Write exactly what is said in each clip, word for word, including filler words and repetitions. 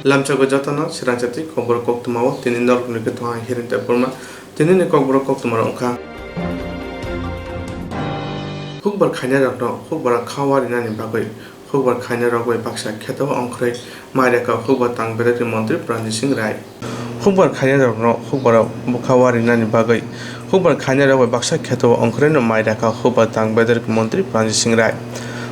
Lamchago jotono srangsa twi kokborok koktwmao tini norokni khe thwng ang Hiren Debbarma. Tinini kokborok koktwmarok wngkha: Hukbar khainairokno hukbar kha warinani bagwi hukbar khainairok bai baksa kheto ongkhorwi mai rwkha hukbar tang bedekni montri Pranjit Singh Rai. Hukbar khainairokno hukbar bwkha warinani bagwi hukbar khainairok bai baksa kheto ongkhorwino mai rwkha hukbar tang bedekni montri Pranjit Singh Rai.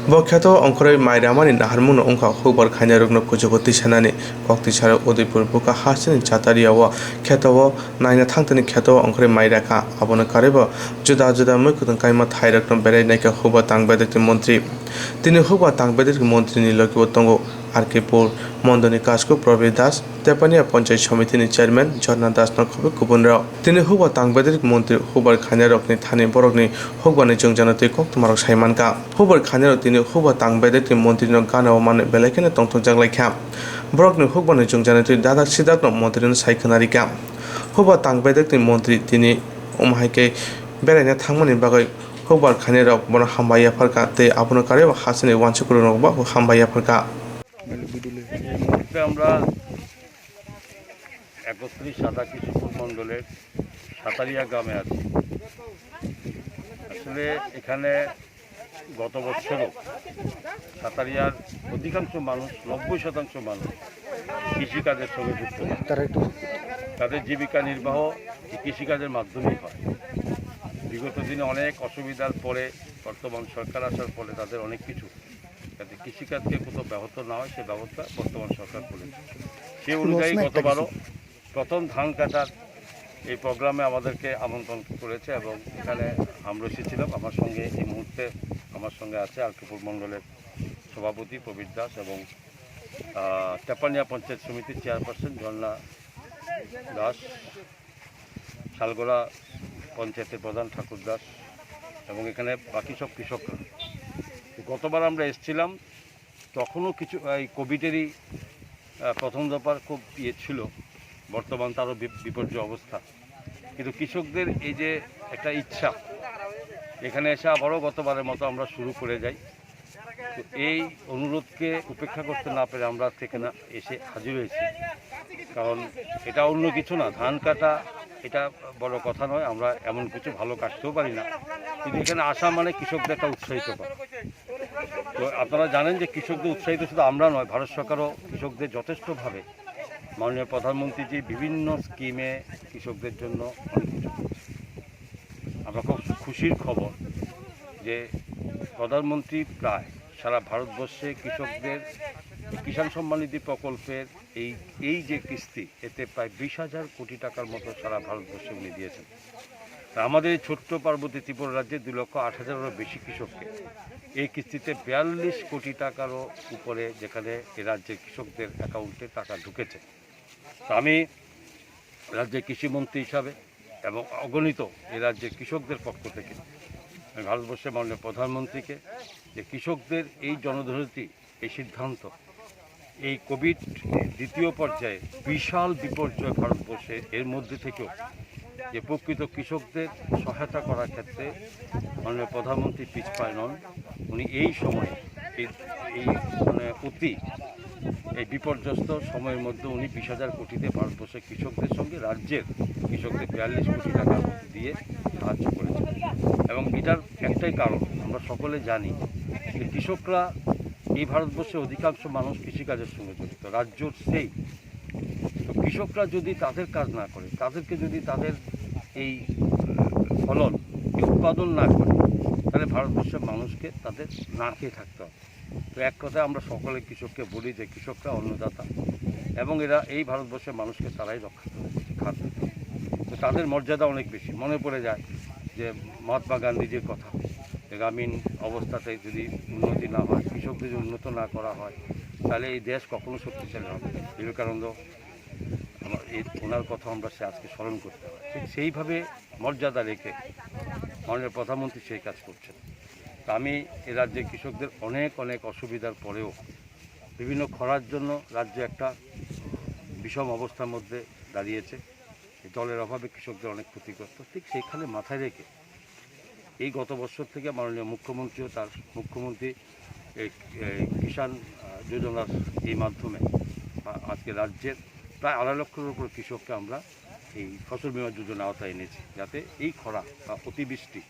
Bo kheto ongkhorwi mai rwmani naharmungno wngkha hukbar khainairokno kuchugo tisanani. Kok tisarok Udaipur bwkha hasteni Chataria o kheto o naina thangtani kheto ongkhorwi mai rwkha. Abono karwibo juda juda mwkhwtwng kaima thairokno berai naikha hukbar tang bedekni montri. Tini hukbar tang bedekni montrini logibo tongo R K Pur mondoni Kasko Probir Das, Tepania Panchayat Somitini Chairman Jharna Das no khobwi kubunrok. Tini hukbar tang bedekni montri hukbar khainairokni thani borokni hukbarni chwngjakno twi koktwmarok sai mankha. Hukbar khainairok tini hukbar tang bedekni montrino gana o manwi belai kheno tongthokjak laikha. Borokni hukbarni chwngjakno twi dadak sidakno montrino sai khwnarikha. Hukbar tang bedekni montri tini omo hai khe beraina thangmani bagwi hukbar khainairok bono hambai yapharkha tei abono karwi hasteni uansukhukrokno bo hambai yapharkha. এই মুহূর্তে আমরা একত্রিশ সাতাশি সুপুর মণ্ডলের সাতারিয়া গ্রামে আছি। আসলে এখানে গত বছরও সাতারিয়ার অধিকাংশ মানুষ, নব্বই শতাংশ মানুষ কৃষিকাজের সঙ্গে যুক্ত। তারা একটু তাদের জীবিকা নির্বাহ এই কৃষিকাজের মাধ্যমেই হয়। বিগত দিনে অনেক অসুবিধার পরে বর্তমান সরকার আসার ফলে তাদের অনেক কিছু, যাতে কৃষিকাজকে কোথাও ব্যাহত না হয়, সে ব্যবস্থা বর্তমান সরকার করেছে। সে অনুযায়ী গতবারও প্রথম ধান কাটার এই প্রোগ্রামে আমাদেরকে আমন্ত্রণ করেছে এবং এখানে আমরা এসেছিলাম। আমার সঙ্গে এই মুহূর্তে আমার সঙ্গে আছে আর কে পুর মণ্ডলের সভাপতি প্রবীর দাস এবং, আহ, তেপানিয়া পঞ্চায়েত সমিতির চেয়ারপারসন ঝর্ণা দাস, শালগোলা পঞ্চায়েতের প্রধান ঠাকুর দাস এবং এখানে বাকি সব কৃষকরা। গতবার আমরা এসেছিলাম, তখনও কিছু এই কোভিডেরই, আহ, প্রথম দফার খুব ইয়ে ছিল, বর্তমান তারও বি-, বিপর্যয় অবস্থা। কিন্তু কৃষকদের এই যে একটা ইচ্ছা, এখানে এসে আবারও গতবারের মতো আমরা শুরু করে যাই। তো এই অনুরোধকে উপেক্ষা করতে না পেরে আমরা আজকে এখানে এসে হাজির হয়েছি। কারণ এটা অন্য কিছু না, ধান কাটা এটা বড় কথা নয়, আমরা এমন কিছু ভালো কাটতেও পারি না, কিন্তু এখানে আসা মানে কৃষকদের একটা উৎসাহিত করা। তো আপনারা জানেন যে কৃষকদের উৎসাহিত শুধু আমরা নয়, ভারত সরকারও কৃষকদের যথেষ্টভাবে, মাননীয় প্রধানমন্ত্রী যে বিভিন্ন স্কিমে কৃষকদের জন্য অনেক কিছু করছে। আমরা খুব খুশির খবর যে প্রধানমন্ত্রী প্রায় সারা ভারতবর্ষে কৃষকদের কিষাণ সম্মান নিধি প্রকল্পের এই, এই যে কিস্তি, এতে প্রায় বিশ হাজার কোটি টাকার মতো সারা ভারতবর্ষে উনি দিয়েছেন। তা আমাদের এই ছোট্ট পার্বতী ত্রিপুরা রাজ্যে দুই লক্ষ আট হাজারেরও বেশি কৃষককে এই কিস্তিতে বিয়াল্লিশ কোটি টাকারও উপরে, যেখানে এ রাজ্যের কৃষকদের অ্যাকাউন্টে টাকা ঢুকেছে। তা আমি রাজ্যের কৃষিমন্ত্রী হিসাবে এবং অগণিত এই রাজ্যের কৃষকদের পক্ষ থেকে আমি ভারতবর্ষের মাননীয় প্রধানমন্ত্রীকে যে কৃষকদের এই জনদরদি এই সিদ্ধান্ত, এই কোভিড দ্বিতীয় পর্যায়ে বিশাল বিপর্যয় ভারতবর্ষে, এর মধ্যে থেকেও যে প্রকৃত কৃষকদের সহায়তা করার ক্ষেত্রে মাননীয় প্রধানমন্ত্রী পিছপা নন। উনি এই সময়ে এই, এই মানে অতি এই বিপর্যস্ত সময়ের মধ্যে উনি বিশ হাজার কোটিতে ভারতবর্ষের কৃষকদের সঙ্গে রাজ্যের কৃষকদের বিয়াল্লিশ কোটি টাকা দিয়ে সাহায্য করেছেন। এবং এটার একটাই কারণ, আমরা সকলে জানি যে কৃষকরা এই ভারতবর্ষের অধিকাংশ মানুষ কৃষিকাজের সঙ্গে জড়িত, রাজ্যর সেই। তো কৃষকরা যদি তাদের কাজ না করে, তাদেরকে যদি তাদের এই, আহ, ফলন, এই উৎপাদন না করে, তাহলে ভারতবর্ষের মানুষকে তাদের না খেয়ে থাকতে হবে। তো এক কথায় আমরা সকলে কৃষককে বলি যে কৃষকরা অন্নদাতা এবং এরা এই ভারতবর্ষের মানুষকে তারাই রক্ষা করে, খাদ্য। তো তাদের মর্যাদা অনেক বেশি। মনে পড়ে যায় যে মহাত্মা গান্ধীজির কথা, যে গ্রামীণ অবস্থাতে যদি উন্নতি না হয়, কৃষক যদি উন্নত না করা হয়, তাহলে এই দেশ কখনো শক্তিশালী হবে না। বিবেকানন্দ, আমার এই, ওনার কথা আমরা সে আজকে স্মরণ করতে হয়। ঠিক সেইভাবে মর্যাদা রেখে মাননীয় প্রধানমন্ত্রী সেই কাজ করছেন। তো আমি এ রাজ্যের কৃষকদের অনেক, অনেক অসুবিধার পরেও বিভিন্ন খরার জন্য রাজ্য একটা বিষম অবস্থার মধ্যে দাঁড়িয়েছে। এই জলের অভাবে কৃষকদের অনেক ক্ষতিগ্রস্ত। ঠিক সেইখানে মাথায় রেখে এই গত বছর থেকে মাননীয় মুখ্যমন্ত্রীও তার মুখ্যমন্ত্রী এই, এই কিষাণ, আহ, যোজনার এই মাধ্যমে আ-, আজকে রাজ্যের প্রায় আড়াই লক্ষর উপর কৃষককে আমরা এই ফসল বীমা যোজনা আওতায় এনেছি, যাতে এই খরা বা অতিবৃষ্টি,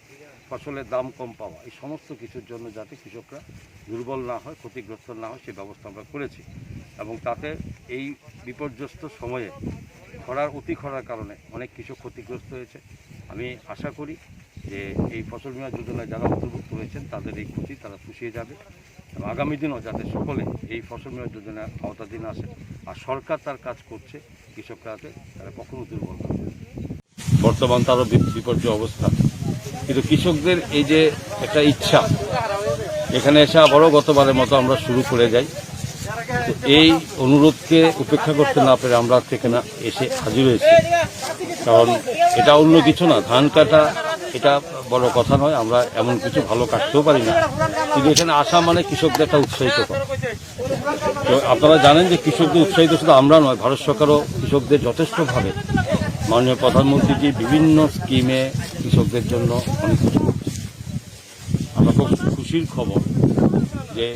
ফসলের দাম কম পাওয়া, এই সমস্ত কিছুর জন্য যাতে কৃষকরা দুর্বল না হয়, ক্ষতিগ্রস্ত না হয়, সে ব্যবস্থা আমরা করেছি। এবং তাতে এই বিপর্যস্ত সময়ে খরার, অতি খরার কারণে অনেক কৃষক ক্ষতিগ্রস্ত হয়েছে। আমি আশা করি যে এই ফসল বীমা যোজনায় যারা অন্তর্ভুক্ত হয়েছেন, তাদের এই ক্ষতি তারা পুষিয়ে যাবে এবং আগামী দিনও যাতে সকলে এই ফসল বীমা যোজনার আওতাধীন আসে। আর সরকার তার কাজ করছে, কৃষকরা যাতে তারা কখনো দুর্বল না হয়। বর্তমান তারও বি-, বিপর্যয় অবস্থা, কিন্তু কৃষকদের এই যে একটা ইচ্ছা, এখানে এসে আবারও গতবারের মতো আমরা শুরু করে যাই। তো এই অনুরোধকে উপেক্ষা করতে না পেরে আমরা আজকে এখানে এসে হাজির হয়েছি। কারণ এটা অন্য কিছু না, ধান কাটা এটা বড় কথা নয়, আমরা এমন কিছু ভালো কাটতেও পারি না, কিন্তু এখানে আসা মানে কৃষকদের একটা উৎসাহিত করা। তো আপনারা জানেন যে কৃষকদের উৎসাহিত শুধু আমরা নয়, ভারত সরকারও কৃষকদের যথেষ্টভাবে মাননীয় প্রধানমন্ত্রীজি বিভিন্ন স্কিমে কৃষকদের জন্য অনেক কিছু করছে। আমরা খুব খুশির খবর যে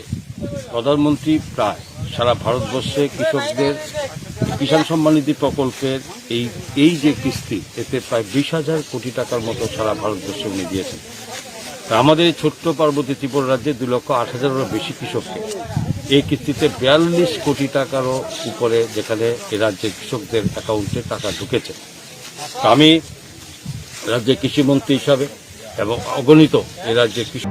প্রধানমন্ত্রী প্রায় সারা ভারতবর্ষে কৃষকদের কিষাণ সম্মান নিধি প্রকল্পের এই, এই যে কিস্তি, এতে প্রায় বিশ হাজার কোটি টাকার মতো সারা ভারতবর্ষে উনি দিয়েছেন। তা আমাদের এই ছোট্ট পার্বতী ত্রিপুরা রাজ্যে দুই লক্ষ আট হাজারেরও বেশি কৃষককে এই কিস্তিতে বিয়াল্লিশ কোটি টাকারও উপরে, যেখানে এ রাজ্যের কৃষকদের অ্যাকাউন্টে টাকা ঢুকেছে। তা আমি রাজ্যের কৃষিমন্ত্রী হিসাবে এবং অগণিত এ রাজ্যের কৃষি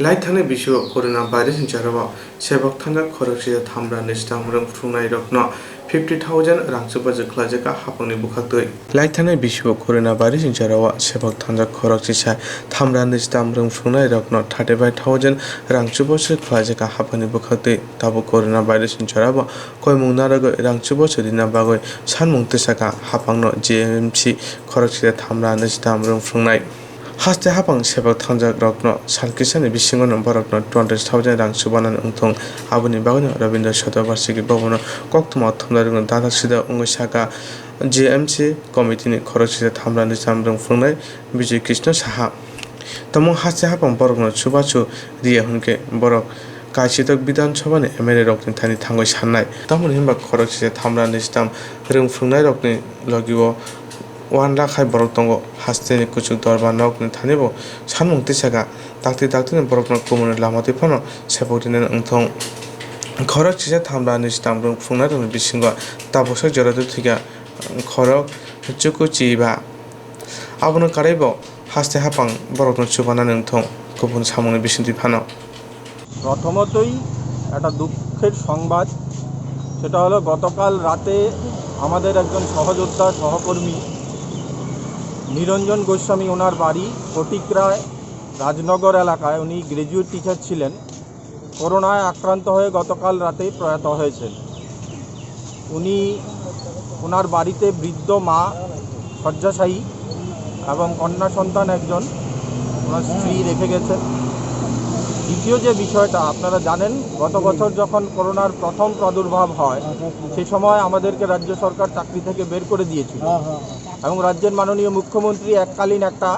Lai thani bisio corona virus ni jora o sebok thangjak khoroksa thamra nishtam rwng phungnai rokno fifty thousand rang chubachu khlaijak hapangni bwkhaktwi. Lai thani bisio corona virus ni jora o sebok thangjak khoroksa thamra nishtam rwng phungnai rokno thirty five thousand rang chubachu khlaijak hapangni bwkhaktwi. Tabuk corona virus ni jora o koimung narwgwi rang chubachu rina bagwi sanmung tisaka hapangno G M C khoroksa thamra nishtam rwng phungnai. Haste hapang sebak thangjak rokno sal kisani bisingo no borokno twenty thousand rang chubanani wngthung. Aboni bagwino Rabindra Soto Varsiki Bhabono koktwma thumnai rokno dadak sida wngwi saka G M C committee ni khoroksa thamra nishtam rwng phungnai Bijoy Krishna Saha. Tamo haste hapang borokno chubachu riya hwnkhe borok Kaichitok Bidhan Sabha ni M L A rokni thani thangwi sannai. Tamoni hinba khoroksa thamra nishtam rwng phungnai rokni logio uanla khai borok tongo. Hasteni kuchuk dorma nokni thanibo sanmung tisaka dakti daktini borokno kumuni lama twi phano sebok rinani wngthung. Khorok chisa thamra nishtam rwng phungnai rokni bisingo tabuksa jora twi thwikha khorok chuku chiba. Abono karwibo haste hapang borokno chubanani wngthung kubun samungni bisingtwi phano. প্রথমতই একটা দুঃখের সংবাদ, সেটা হলো গতকাল রাতে আমাদের একজন সহযোদ্ধা, সহকর্মী নিরঞ্জন গোস্বামী, ওনার বাড়ি ফটিকরায় রাজনগর এলাকায়, উনি গ্র্যাজুয়েট টিচার ছিলেন। করোনায় আক্রান্ত হয়ে গতকাল রাতেই প্রয়াত হয়েছেন। উনি, ওনার বাড়িতে বৃদ্ধ মা শয্যাশায়ী এবং কন্যা সন্তান একজন, ওনার স্ত্রী রেখে গেছেন। দ্বিতীয় যে বিষয়টা, আপনারা জানেন, গত বছর যখন করোনার প্রথম প্রাদুর্ভাব হয়, সে সময় আমাদেরকে রাজ্য সরকার চাকরি থেকে বের করে দিয়েছিল এবং রাজ্যের মাননীয় মুখ্যমন্ত্রী এককালীন একটা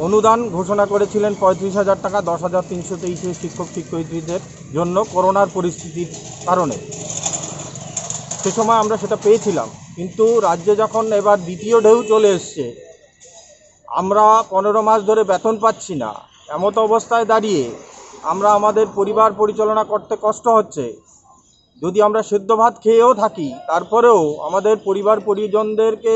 অনুদান ঘোষণা করেছিলেন পঁয়ত্রিশ হাজার টাকা দশ হাজার তিনশো তেইশের শিক্ষক শিক্ষয়িত্রীদের জন্য করোনার পরিস্থিতির কারণে। সে সময় আমরা সেটা পেয়েছিলাম, কিন্তু রাজ্যে যখন এবার দ্বিতীয় ঢেউ চলে এসছে, আমরা পনেরো মাস ধরে বেতন পাচ্ছি না। এমতো অবস্থায় দাঁড়িয়ে আমরা আমাদের পরিবার পরিচালনা করতে কষ্ট হচ্ছে। যদি আমরা সেদ্ধ ভাত খেয়েও থাকি, তারপরেও আমাদের পরিবার পরিজনদেরকে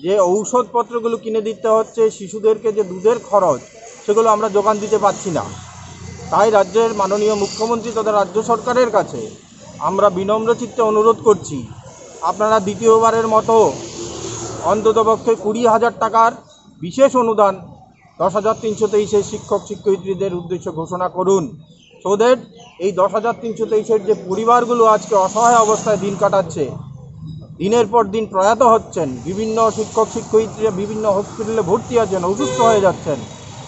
যে ঔষধপত্রগুলো কিনে দিতে হচ্ছে, শিশুদেরকে যে দুধের খরচ, সেগুলো আমরা যোগান দিতে পারছি না। তাই রাজ্যের মাননীয় মুখ্যমন্ত্রী তথা রাজ্য সরকারের কাছে আমরা বিনম্র চিত্তে অনুরোধ করছি, আপনারা দ্বিতীয়বারের মতো অন্ততপক্ষে কুড়ি হাজার টাকার বিশেষ অনুদান দশ হাজার তিনশো তেইশের শিক্ষক শিক্ষয়িত্রীদের উদ্দেশ্যে ঘোষণা করুন। So that এই দশ হাজার তিনশো তেইশের যে পরিবারগুলো আজকে অসহায় অবস্থায় দিন কাটাচ্ছে, দিনের পর দিন প্রয়াত হচ্ছেন, বিভিন্ন শিক্ষক শিক্ষয়িত্রীরা বিভিন্ন হসপিটালে ভর্তি আছেন, অসুস্থ হয়ে যাচ্ছেন,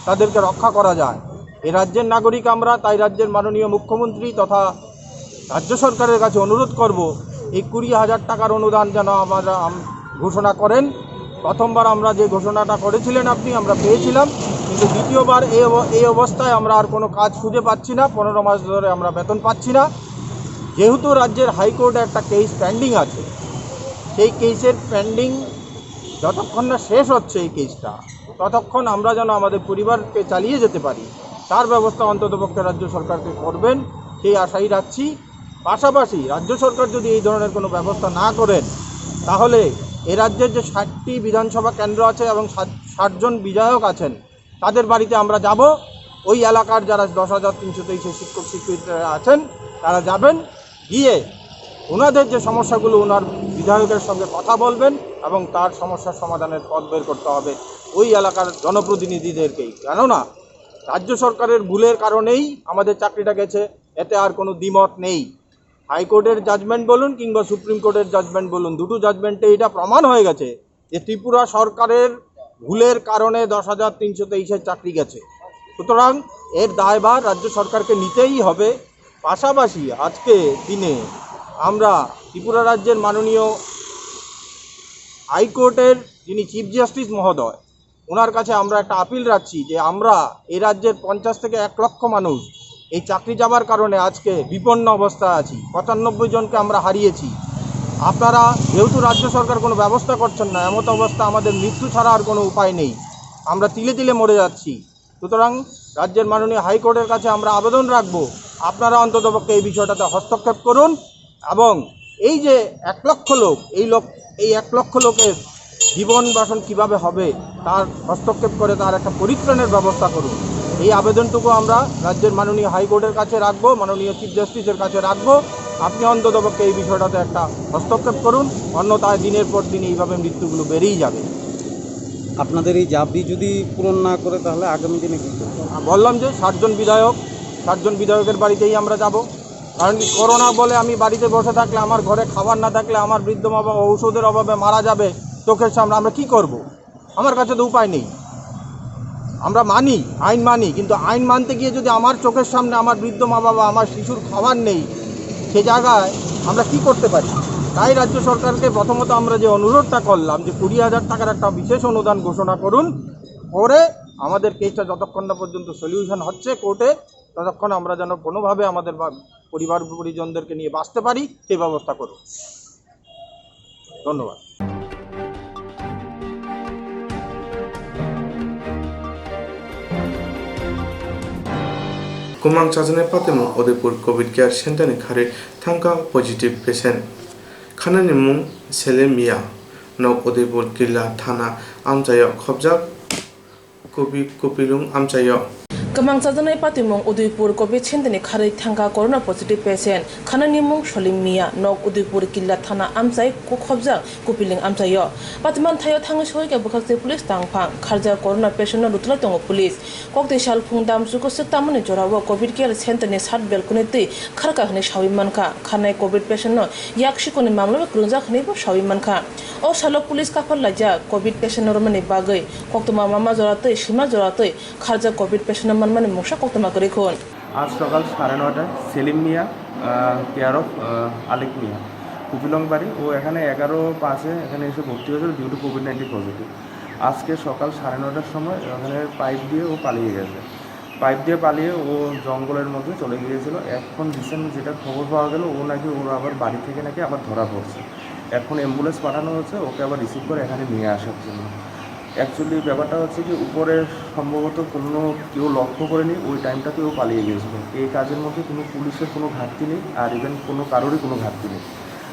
তাদেরকে রক্ষা করা যায়। এ রাজ্যের নাগরিক আমরা, তাই রাজ্যের মাননীয় মুখ্যমন্ত্রী তথা রাজ্য সরকারের কাছে অনুরোধ করব, এই কুড়ি হাজার টাকার অনুদান যেন আমরা আম-, ঘোষণা করেন। প্রথমবার আমরা যে ঘোষণাটা করেছিলেন আপনি, আমরা পেয়েছিলাম। কিন্তু দ্বিতীয়বার এই অব- এই অবস্থায় আমরা আর কোনো কাজ খুঁজে পাচ্ছি না। পনেরো মাস ধরে আমরা বেতন পাচ্ছি না। যেহেতু রাজ্যের হাইকোর্টে একটা কেস পেন্ডিং আছে, সেই কেসের পেন্ডিং যতক্ষণ না শেষ হচ্ছে এই কেসটা, ততক্ষণ আমরা যেন আমাদের পরিবারকে চালিয়ে যেতে পারি, তার ব্যবস্থা অন্ততপক্ষে রাজ্য সরকারকে করবেন, সেই আশাই রাখছি। পাশাপাশি রাজ্য সরকার যদি এই ধরনের কোনো ব্যবস্থা না করেন, তাহলে এ রাজ্যের যে ষাটটি বিধানসভা কেন্দ্র আছে এবং সাত ষাট জন বিধায়ক আছেন, তাদের বাড়িতে আমরা যাব। ওই এলাকার যারা দশ হাজার তিনশো তেইশে শিক্ষক শিক্ষিকারা আছেন, তারা যাবেন, গিয়ে ওনাদের যে সমস্যাগুলো, ওনার বিধায়কের সঙ্গে কথা বলবেন এবং তার সমস্যার সমাধানের পথ বের করতে হবে ওই এলাকার জনপ্রতিনিধিদেরকেই। কেননা রাজ্য সরকারের ভুলের কারণেই আমাদের চাকরিটা গেছে, এতে আর কোনো দ্বিমত নেই। হাইকোর্টের জাজমেন্ট বলুন কিংবা সুপ্রিম কোর্টের জাজমেন্ট বলুন, দুটো জাজমেন্টে এটা প্রমাণ হয়ে গেছে যে ত্রিপুরা সরকারের ভুলের কারণে দশ হাজার তিনশো তেইশের চাকরি গেছে। সুতরাং এর দায়ভার রাজ্য সরকারকে নিতেই হবে। পাশাপাশি আজকে দিনে আমরা ত্রিপুরা রাজ্যের মাননীয় হাইকোর্টের যিনি চিফ জাস্টিস মহোদয়, ওনার কাছে আমরা একটা আপিল রাখছি যে আমরা এই রাজ্যের পঞ্চাশ থেকে এক লক্ষ মানুষ এই চাকরি যাবার কারণে আজকে বিপন্ন অবস্থায় আছি। পঁচানব্বই জনকে আমরা হারিয়েছি। আপনারা যেহেতু রাজ্য সরকার কোনো ব্যবস্থা করছেন না, এমত অবস্থা আমাদের মৃত্যু ছাড়া আর কোনো উপায় নেই। আমরা তিলে তিলে মরে যাচ্ছি। সুতরাং রাজ্যের মাননীয় হাইকোর্টের কাছে আমরা আবেদন রাখব, আপনারা অন্ততপক্ষে এই বিষয়টাতে হস্তক্ষেপ করুন এবং এই যে এক লক্ষ লোক, এই লোক, এই এক লক্ষ লোকের জীবন বাসন কিভাবে হবে, তার হস্তক্ষেপ করে তার একটা পরিত্রাণের ব্যবস্থা করুন। এই আবেদনটুকু আমরা রাজ্যের মাননীয় হাইকোর্টের কাছে রাখবো, মাননীয় চিফ জাস্টিসের কাছে রাখবো। আপনি অন্ততপক্ষে এই বিষয়টাতে একটা হস্তক্ষেপ করুন, অন্যথায় দিনের পর দিন এইভাবে মৃত্যুগুলো বেড়েই যাবে। আপনাদের এই দাবি যদি পূরণ না করে, তাহলে আগামী দিনে কী করবেন? বললাম যে ষাট জন বিধায়ক, ষাট জন বিধায়কের বাড়িতেই আমরা যাব। কারণ কি, করোনা বলে আমি বাড়িতে বসে থাকলে, আমার ঘরে খাবার না থাকলে, আমার বৃদ্ধ মা বাবা ঔষধের অভাবে মারা যাবে চোখের সামনে, আমরা কি করব? আমার কাছে তো উপায় নেই। আমরা মানি, আইন মানি, কিন্তু আইন মানতে গিয়ে যদি আমার চোখের সামনে আমার বৃদ্ধ মা বাবা, আমার শিশুর খাবার নেই, সে জায়গায় আমরা কি করতে পারি? তাই রাজ্য সরকারকে প্রথমত আমরা যে অনুরোধটা করলাম যে কুড়ি হাজার টাকার একটা বিশেষ অনুদান ঘোষণা করুন, করে আমাদের কেসটা যতক্ষণ না পর্যন্ত সলিউশন হচ্ছে কোর্টে, ততক্ষণ আমরা যেন কোনোভাবে আমাদের বা-, পরিবার পরিজনদেরকে নিয়ে বাঁচতে পারি, সেই ব্যবস্থা করুন। ধন্যবাদ। Kwmang chajaknai patimung Udaipur Covid Care Center ni kharwi thangkha positive patient. Khanani mung Selim Mia, nok Udaipur Killa Thana amchaio khobjak. Kupi-, Kupilung amchaio. Kwmang chajaknai patimung Udaipur Covid Center ni kharwi thangkha corona positive patient. Khanani mung Solim Mia, nok Udaipur Killa Thana amchai khobjak Kupilung amchaio. Patiman thaio thangwi sohoi khe bwkhak se police tangphang. Kharjak corona patient no rutulai tongo police. Kokti salphung damchugo swk tamani jorao Covid Care Center ni sat balcony twi kharkha hwnwi sawi mankha. Khanai Covid patient no yak sikoni mamla bai kwrwngjak hwnwi bo sawi mankha. O salo police kaphar laijak Covid patient no romani bagwi. Koktwma mama jora twi sima jora twi kharjak Covid patient no manmani mungsa koktwma kwrwi khun. আজ সকাল সাড়ে নয়টায় সেলিম মিয়া, আহ, care of, আহ, আলিক মিয়া, কুপিলং বাড়ি। ও এখানে এগারো পাঁচে এখানে এসে ভর্তি হয়েছিল due to Covid nineteen positive. আজকে সকাল সাড়ে নয়টার সময় ওখানে পাইপ দিয়ে ও পালিয়ে গেছে। পাইপ দিয়ে পালিয়ে ও জঙ্গলের মধ্যে চলে গিয়েছিল। এখন রিসেন্ট যেটা খবর পাওয়া গেল, ও নাকি ওর আবার বাড়ি থেকে নাকি আবার ধরা পড়ছে। এখন অ্যাম্বুলেন্স পাঠানো হচ্ছে ওকে আবার রিসিভ করে এখানে নিয়ে আসার জন্য। অ্যাকচুয়ালি ব্যাপারটা হচ্ছে কি, উপরে সম্ভবত কোনো কেউ লক্ষ্য করেনি, ওই টাইমটাতে ও পালিয়ে গিয়েছিল। এই কাজের মধ্যে কোনো পুলিশের কোনো ঘাটতি নেই, আর ইভেন কোনো কারোরই কোনো ঘাটতি নেই।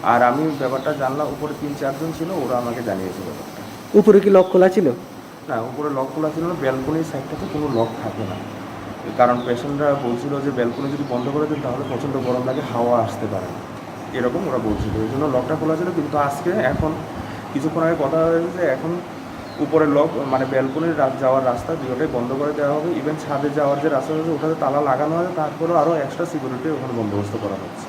আর আমি ব্যাপারটা জানলাম, উপরে তিন চারজন ছিল, ওরা আমাকে জানিয়েছে ব্যাপারটা। উপরে কি লক খোলা ছিল? না, উপরে লক খোলা ছিল না, ব্যালকনির সাইডটাতে কোনো লক থাকে না। কারণ পেশেন্টরা বলছিল যে ব্যালকনি যদি বন্ধ করে দেন তাহলে প্রচণ্ড গরম লাগে, হাওয়া আসতে পারে না, এরকম ওরা বলছিল। ওই জন্য লকটা খোলা ছিল, কিন্তু আজকে এখন কিছুক্ষণ আগে কথা হয়েছে যে এখন উপরে লক, মানে ব্যালকনির রা-, যাওয়ার রাস্তা দুটোটাই বন্ধ করে দেওয়া হবে। ইভেন ছাদে যাওয়ার যে রাস্তা আছে ওটাতে তালা লাগানো আছে, তারপরেও আরও এক্সট্রা সিকিউরিটি ওখানে বন্দোবস্ত করা হচ্ছে।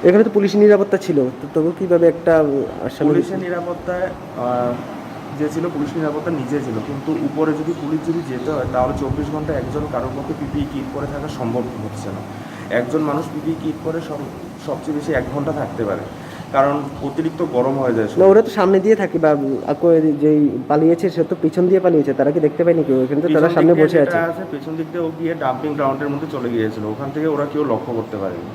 এখানে তো পুলিশি নিরাপত্তা ছিল, তো তবু কিভাবে একটা, উম, আসামি পুলিশের নিরাপত্তায়, আহ, যে ছিল, পুলিশ নিরাপত্তা নিজে ছিল, কিন্তু উপরে যদি পুলিশ যদি যেতে হয়, তাহলে চব্বিশ ঘন্টা একজন কারোর পক্ষে পিপিই কিট পরে থাকা সম্ভব হচ্ছে না। একজন মানুষ পিপিই কিট পরে সব, সবচেয়ে বেশি এক ঘন্টা থাকতে পারে। কারণ অতিরিক্ত গরম হয়ে যায় না, শরীর। ওরা তো সামনে দিয়ে থাকে বা, উম, আকো এই যেই পালিয়েছে, সে তো পিছন দিয়ে পালিয়েছে, তারা কি দেখতে পায়নি কেউ? এখানে তো তারা পিছন সামনে দিক দিয়ে বসে যেটা আছে। আছে, পিছন দিক দিয়ে ও গিয়ে ডাম্পিং গ্রাউন্ডের মধ্যে চলে গিয়েছিল, ওখান থেকে ওরা কেউ লক্ষ্য করতে পারেনি।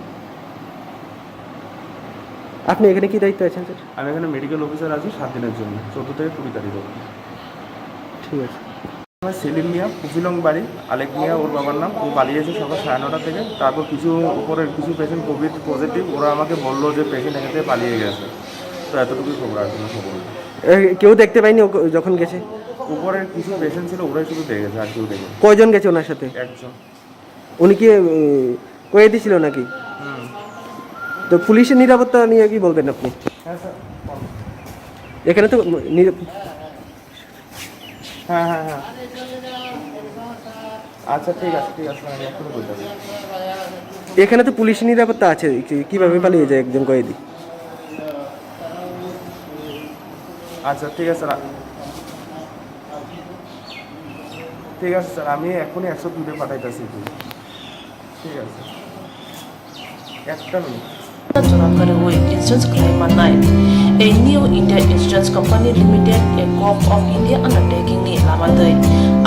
আপনি এখানে কি দায়িত্বে আছেন, স্যার? আমি এখানে মেডিকেল অফিসার আছি সাত দিনের জন্য, চোদ্দ থেকে কুড়ি তারিখ অবধি। ঠিক আছে। আমার সেলিম মিয়া, কুফিলং বাড়ি, আলেক মিয়া ওর বাবার নাম। ও পালিয়েছে সকাল সাড়ে নটা থেকে। তারপর কিছু উপরের কিছু পেশেন্ট কোভিড পজিটিভ, ওরা আমাকে বললো যে পেশেন্ট এখান থেকে পালিয়ে গেছে। তো এতটুকুই খবর, আর কোনো খবর নেই। এ, কেউ দেখতে পায়নি ও ক-, যখন গেছে? উপরের কিছু পেশেন্ট ছিল, ওরাই শুধু দেখেছে, আর কেউ দেখেনি। কয়জন গেছে ওনার সাথে? একজন। উনি কি, উম, কয়েদি ছিল নাকি? হুম। তো পুলিশের নিরাপত্তা নিয়ে কি বলবেন আপনি? হ্যাঁ, স্যার, বলুন। এখানে তো নিরা-, হ্যাঁ, হ্যাঁ, হ্যাঁ। আচ্ছা, ঠিক আছে, ঠিক আছে, আমি এক্ষুনি বলতে হবে। এখানে তো পুলিশ নিরাপত্তা আছে, কি-, কিভাবে পালিয়ে যায় একজন কয়েদি? আচ্ছা, ঠিক আছে, রা-, ঠিক আছে, স্যার, আমি এখনই একশো দুইয়ে পাঠাইতেছি। ঠিক আছে, একটা minute. Jora kwrwi insurance khlai mannai. A New India Insurance Company Limited, a Gov of India undertaking ni lama twi.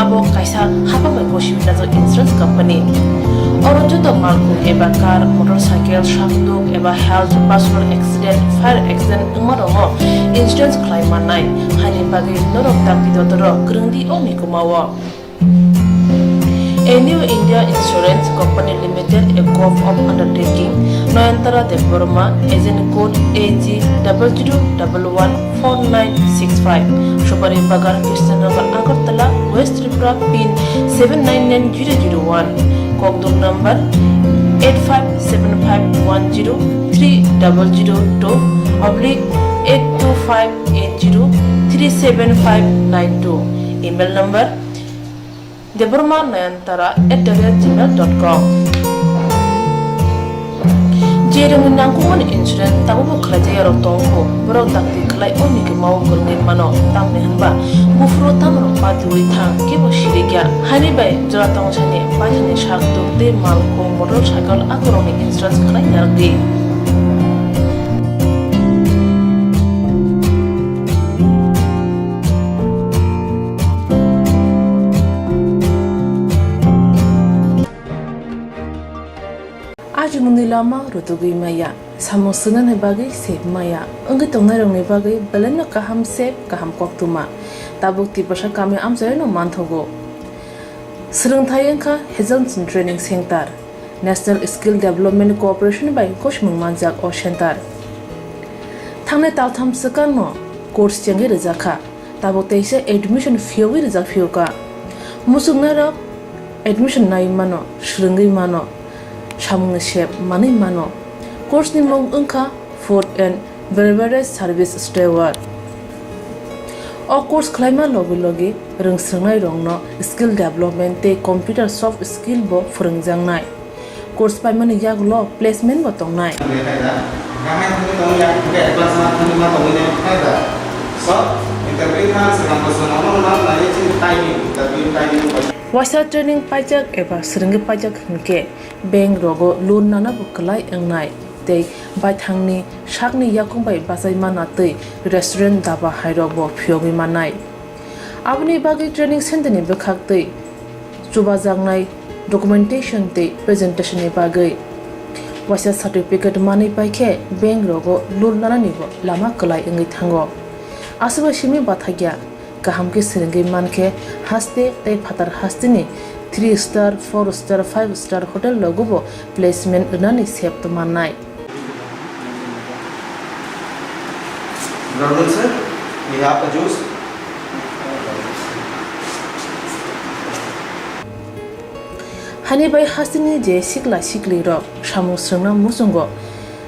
Abo kaisa hapha bai gosi wngjak insurance company. Oro joto malkhung eba car, motorcycle, sakduk eba health, personal accident, fire accident wngma rokno insurance khlai mannai. Haini bagwi norok dakti dotoro kwrwng di o mikuma o. A New India Insurance Company Limited, a Gov of undertaking, Nayantara Debbarma, agent code A G double zero double one four nine six five, Supari Bagan, Krishnanagar, Agartala, West Tripura, pin seven nine nine zero zero one, kokduk number eight five seven five one zero three double zero two oblique eight two five eight zero three seven five nine two, email number Debbarma Nayantara at the rate gmail dot com. Je rwngni nangkukmani insurance tabukbo khlaijak yarok tongkho, borok dakti khlai o mikima o kwrwngwi mano, tamni hwnba buphuru tamrok patiwi thang kebo sirikya. Haini bai jora tongsani paithani sak tuk tei malkhung motorcycle akorokni insurance khlai narwkdi. Ajimungni lama rutugwi maya, samung swngnani bagwi sep maya, wngwi tongnairokni bagwi belaino kaham sep, kaham koktwma. Tabuk Tiprasa kami amchaino manthogo. Swrwngthai wngkha Hazelson Training Center, National Skill Development Corporation bai gosimung manjak o center. Thangnai taltham swkangno course chengwi rwjakha. Tabuk teisa admission phiyogwi rijak phiyokha. Muchungnairok admission naiwi mano, swrwngwi mano, samungni sep manwi mano. Course ni mung wngkha Food and Beverage Service Steward. O course khlaima logi logi rwngswrwngnairokno skill development tei computer soft skill bo phwrwngjaknai. Course paimani yagulo placement bo tongnai. Waisa training paijak eba swrwngwi paijak hinkhe bank rogo loan nana bo kwlai wngnai tei baithangni sakni yakung bai bachai mana twi restaurant, daba hairok bo phiyogwi mannai. Aboni bagwi training center ni bwkhak twi chubajaknai documentation tei presentation ni bagwi waisa certificate manwi paikhe bank rogo loan nanani bo lama kwlai wngwi thango. Aswkbai simi bathakya, kaham khe swrwngwi mankhe haste tei phatar hasteni three star, four star, five star hotel rogo bo placement rwnani sep mannai. Brother sir, we have a juice. Hani bai hasteni je sikla sikli rok samung swrwngna muchungo,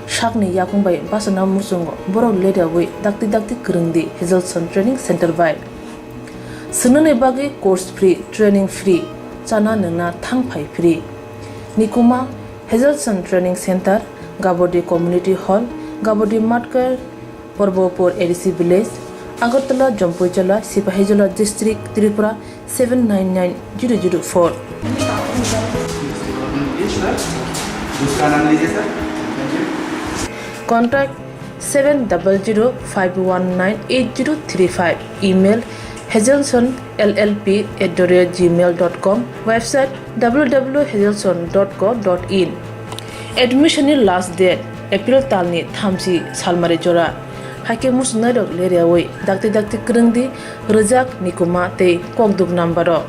sakni yakung bai bachana muchungo, borok ledawi dakti dakti kwrwngdi Hazelson Training Center bai. Swngnani bagwi course free, training free, chana nwngna thang phai free. Nikuma, Hazelson Training Center, Gabodi Community Hall, Gabodi Matkar, Porbopur A D C Village, Agartala, Jampuijala, Sipahijola District, Tripura seven nine nine zero zero four. Contact seven double zero five one nine eight zero three five, email hazelson L L P at the rate gmail dot com, website w w w hazelson dot co dot in. Admission ni last date April talni thamchi salmari jora. Haikhe muchungnairok leriawi dakti dakti kwrwngdi rwjak, nikuma tei kokduk number o.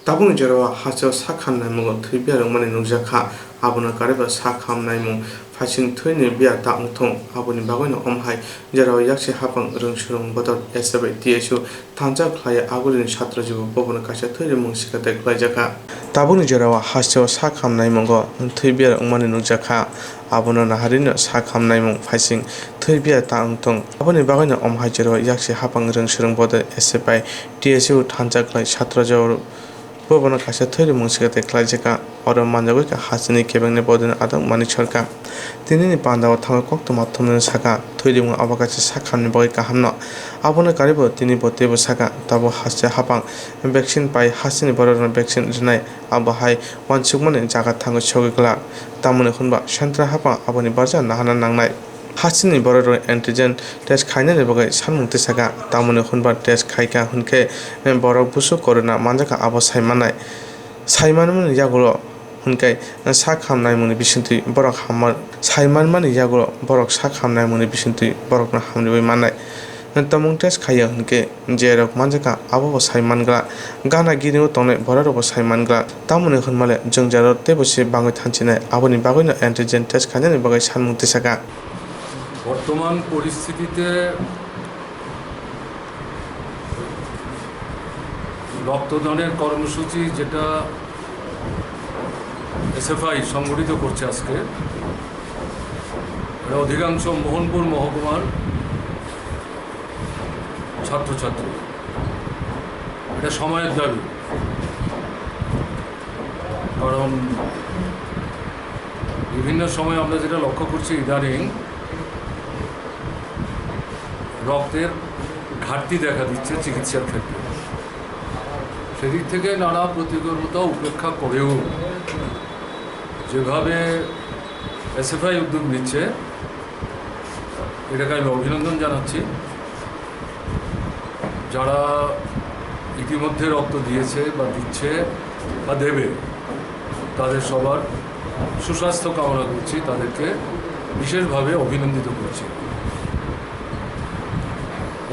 Tabukni jorao hasteo sak ham naimungo thwi biya rwngmani nukjakha. Abono kariba sak ham naimung phaising thwini biya ta wngthung. Aboni bagwino omhai jorao yaksi hapang rwng swrwng bodol S F I T S U thansa khlaiya agulini satro jibo bobono kaisa thwi rimung sikatai khlaijakha. Tabukni jorao hasteo sak ham naimungo thwi biya wngmani nukjakha. Abono naharino sak ham naimung phaising thwi biya ta wngthung. Aboni bagwino omhai jorao yaksi hapang rwng swrwng bodol S F I T S U thansa khlai satro jibo bobono kaisa thwi rimung sikatai khlaijakha. Oro manjagwi kha hasteni kebengni bodolni adong Manik Sarkar. Tinini pandao thangwi koktwma thumnino sakha, thwi rimung abo kaisa sak hamni bagwi kahamno. Abono karibo tini bo teibo sakha, tabuk haste hapang vaccine pai hasteni bororokno vaccine rwnai, abo hai uansukmani jaga thangwi sogwi glak. Tamoni hwnba central hapang aboni barja nahana nangnai. Hasteni bororok antigen test khainani bagwi sanmung tisakha, tamoni hwnba test khaikha hwnkhe borok busu corona manjakha abo sai mannai. Sai manmani yagulo hwnkhe sak ham naimungni bisingtwi borok hamma, sai manmani yagulo borok sak ham naimungni bisingtwi borokno hamriwi mannai. Tomung test khaiya hwnkhe jerok manjakha abobo sai mangla, gana gini o tongnai bororokbo sai mangla. Tamoni hwnmale jwngjalo teibo se bangwi thansinai, aboni bagwino antigen test khainani bagwi sanmung tisakha. বর্তমান পরিস্থিতিতে রক্তদানের কর্মসূচি যেটা এসএফআই সংগঠিত করছে আজকে, এটা অধিকাংশ মোহনপুর মহকুমার ছাত্রছাত্রী। এটা সময়ের দাবি, কারণ বিভিন্ন সময় আমরা যেটা লক্ষ্য করছি, ইদানিং রক্তের ঘাটতি দেখা দিচ্ছে চিকিৎসার ক্ষেত্রে। সেদিক থেকে নানা প্রতিকূলতা উপেক্ষা করেও যেভাবে এসএফআই উদ্যোগ নিচ্ছে, এটাকে আমি অভিনন্দন জানাচ্ছি। যারা ইতিমধ্যে রক্ত দিয়েছে বা দিচ্ছে বা দেবে, তাদের সবার সুস্বাস্থ্য কামনা করছি, তাদেরকে বিশেষভাবে অভিনন্দিত করছি।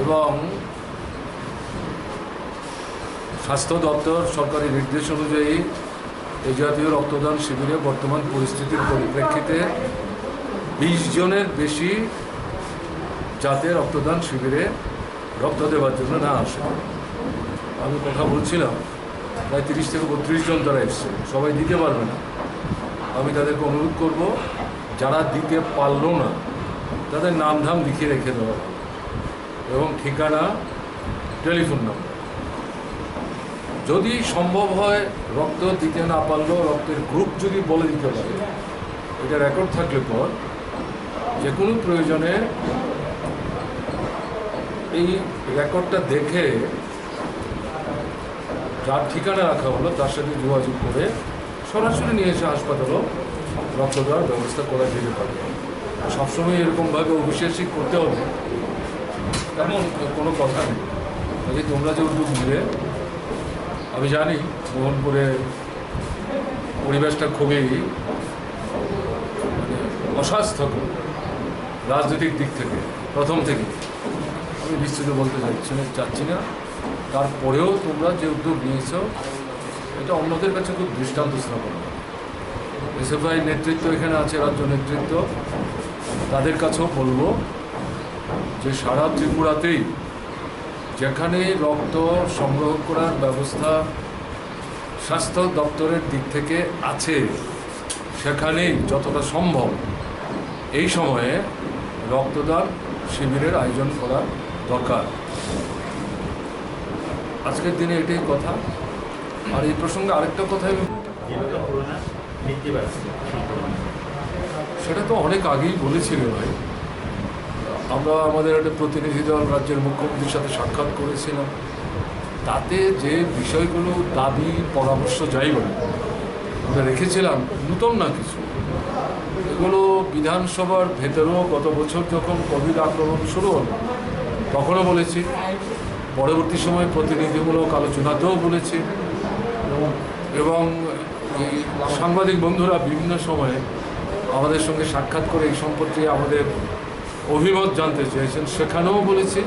এবং স্বাস্থ্য দপ্তর সরকারি নির্দেশ অনুযায়ী এই জাতীয় রক্তদান শিবিরে বর্তমান পরিস্থিতির পরিপ্রেক্ষিতে বিশ জনের বেশি যাতে রক্তদান শিবিরে রক্ত দেওয়ার জন্য না আসে। আমি কথা বলছিলাম, প্রায় তিরিশ থেকে বত্রিশ জন তারা এসছে, সবাই দিতে পারবে না। আমি তাদেরকে অনুরোধ করব, যারা দিতে পারলো না, তাদের নাম ধাম লিখে রেখে দেওয়া হবে এবং ঠিকানা, টেলিফোন নাম্বার। যদি সম্ভব হয়, রক্ত দিতে না পারলেও রক্তের গ্রুপ যদি বলে দিতে পারে, এটা রেকর্ড থাকলে পর যে কোনো প্রয়োজনে এই রেকর্ডটা দেখে যার ঠিকানা রাখা হলো, তার সাথে যোগাযোগ করে সরাসরি নিয়ে এসে হাসপাতালেও রক্ত দেওয়ার ব্যবস্থা করা যেতে পারে। সবসময় এরকমভাবে অবিশ্বাসী করতে হবে, এমন কোনো কথা নেই। কাজেই তোমরা যে উদ্যোগ নিলে, আমি জানি মোহনপুরে পরিবেশটা খুবই, মানে, অস্বাস্থ্যকর রাজনৈতিক দিক থেকে, প্রথম থেকে। আমি বিস্তৃত বলতে চাচ্ছি না, চাচ্ছি না। তারপরেও তোমরা যে উদ্যোগ নিয়েছো, এটা অন্যদের কাছে খুব দৃষ্টান্ত স্থাপন। এসএফআই নেতৃত্ব এখানে আছে, রাজ্য নেতৃত্ব, তাদের কাছেও বলবো যে সারা ত্রিপুরাতেই যেখানে রক্ত সংগ্রহ করার ব্যবস্থা স্বাস্থ্য দপ্তরের দিক থেকে আছে, সেখানেই যতটা সম্ভব এই সময়ে রক্তদান শিবিরের আয়োজন করা দরকার। আজকের দিনে এটাই কথা। আর এই প্রসঙ্গে আরেকটা কথা আমি, যেভাবে করোনা বৃদ্ধি পাচ্ছে, সেই করোনা। সেটা তো অনেক আগেই বলেছি রে ভাই। আমরা আমাদের একটা প্রতিনিধি দল রাজ্যের মুখ্যমন্ত্রীর সাথে সাক্ষাৎ করেছিলাম। তাতে যে বিষয়গুলো, দাবি, পরামর্শ, যাই বলি, আমরা রেখেছিলাম, নতুন না কিছু। এগুলো বিধানসভার ভেতরেও গত বছর যখন কোভিড আক্রমণ শুরু হলো, তখনও বলেছি, পরবর্তী সময় প্রতিনিধিমূলক আলোচনাতেও বলেছি। এবং এই সাংবাদিক বন্ধুরা বিভিন্ন সময়ে আমাদের সঙ্গে সাক্ষাৎ করে এই সম্পর্কে আমাদের অভিমত জানতে চেয়েছেন, সেখানেও বলেছি,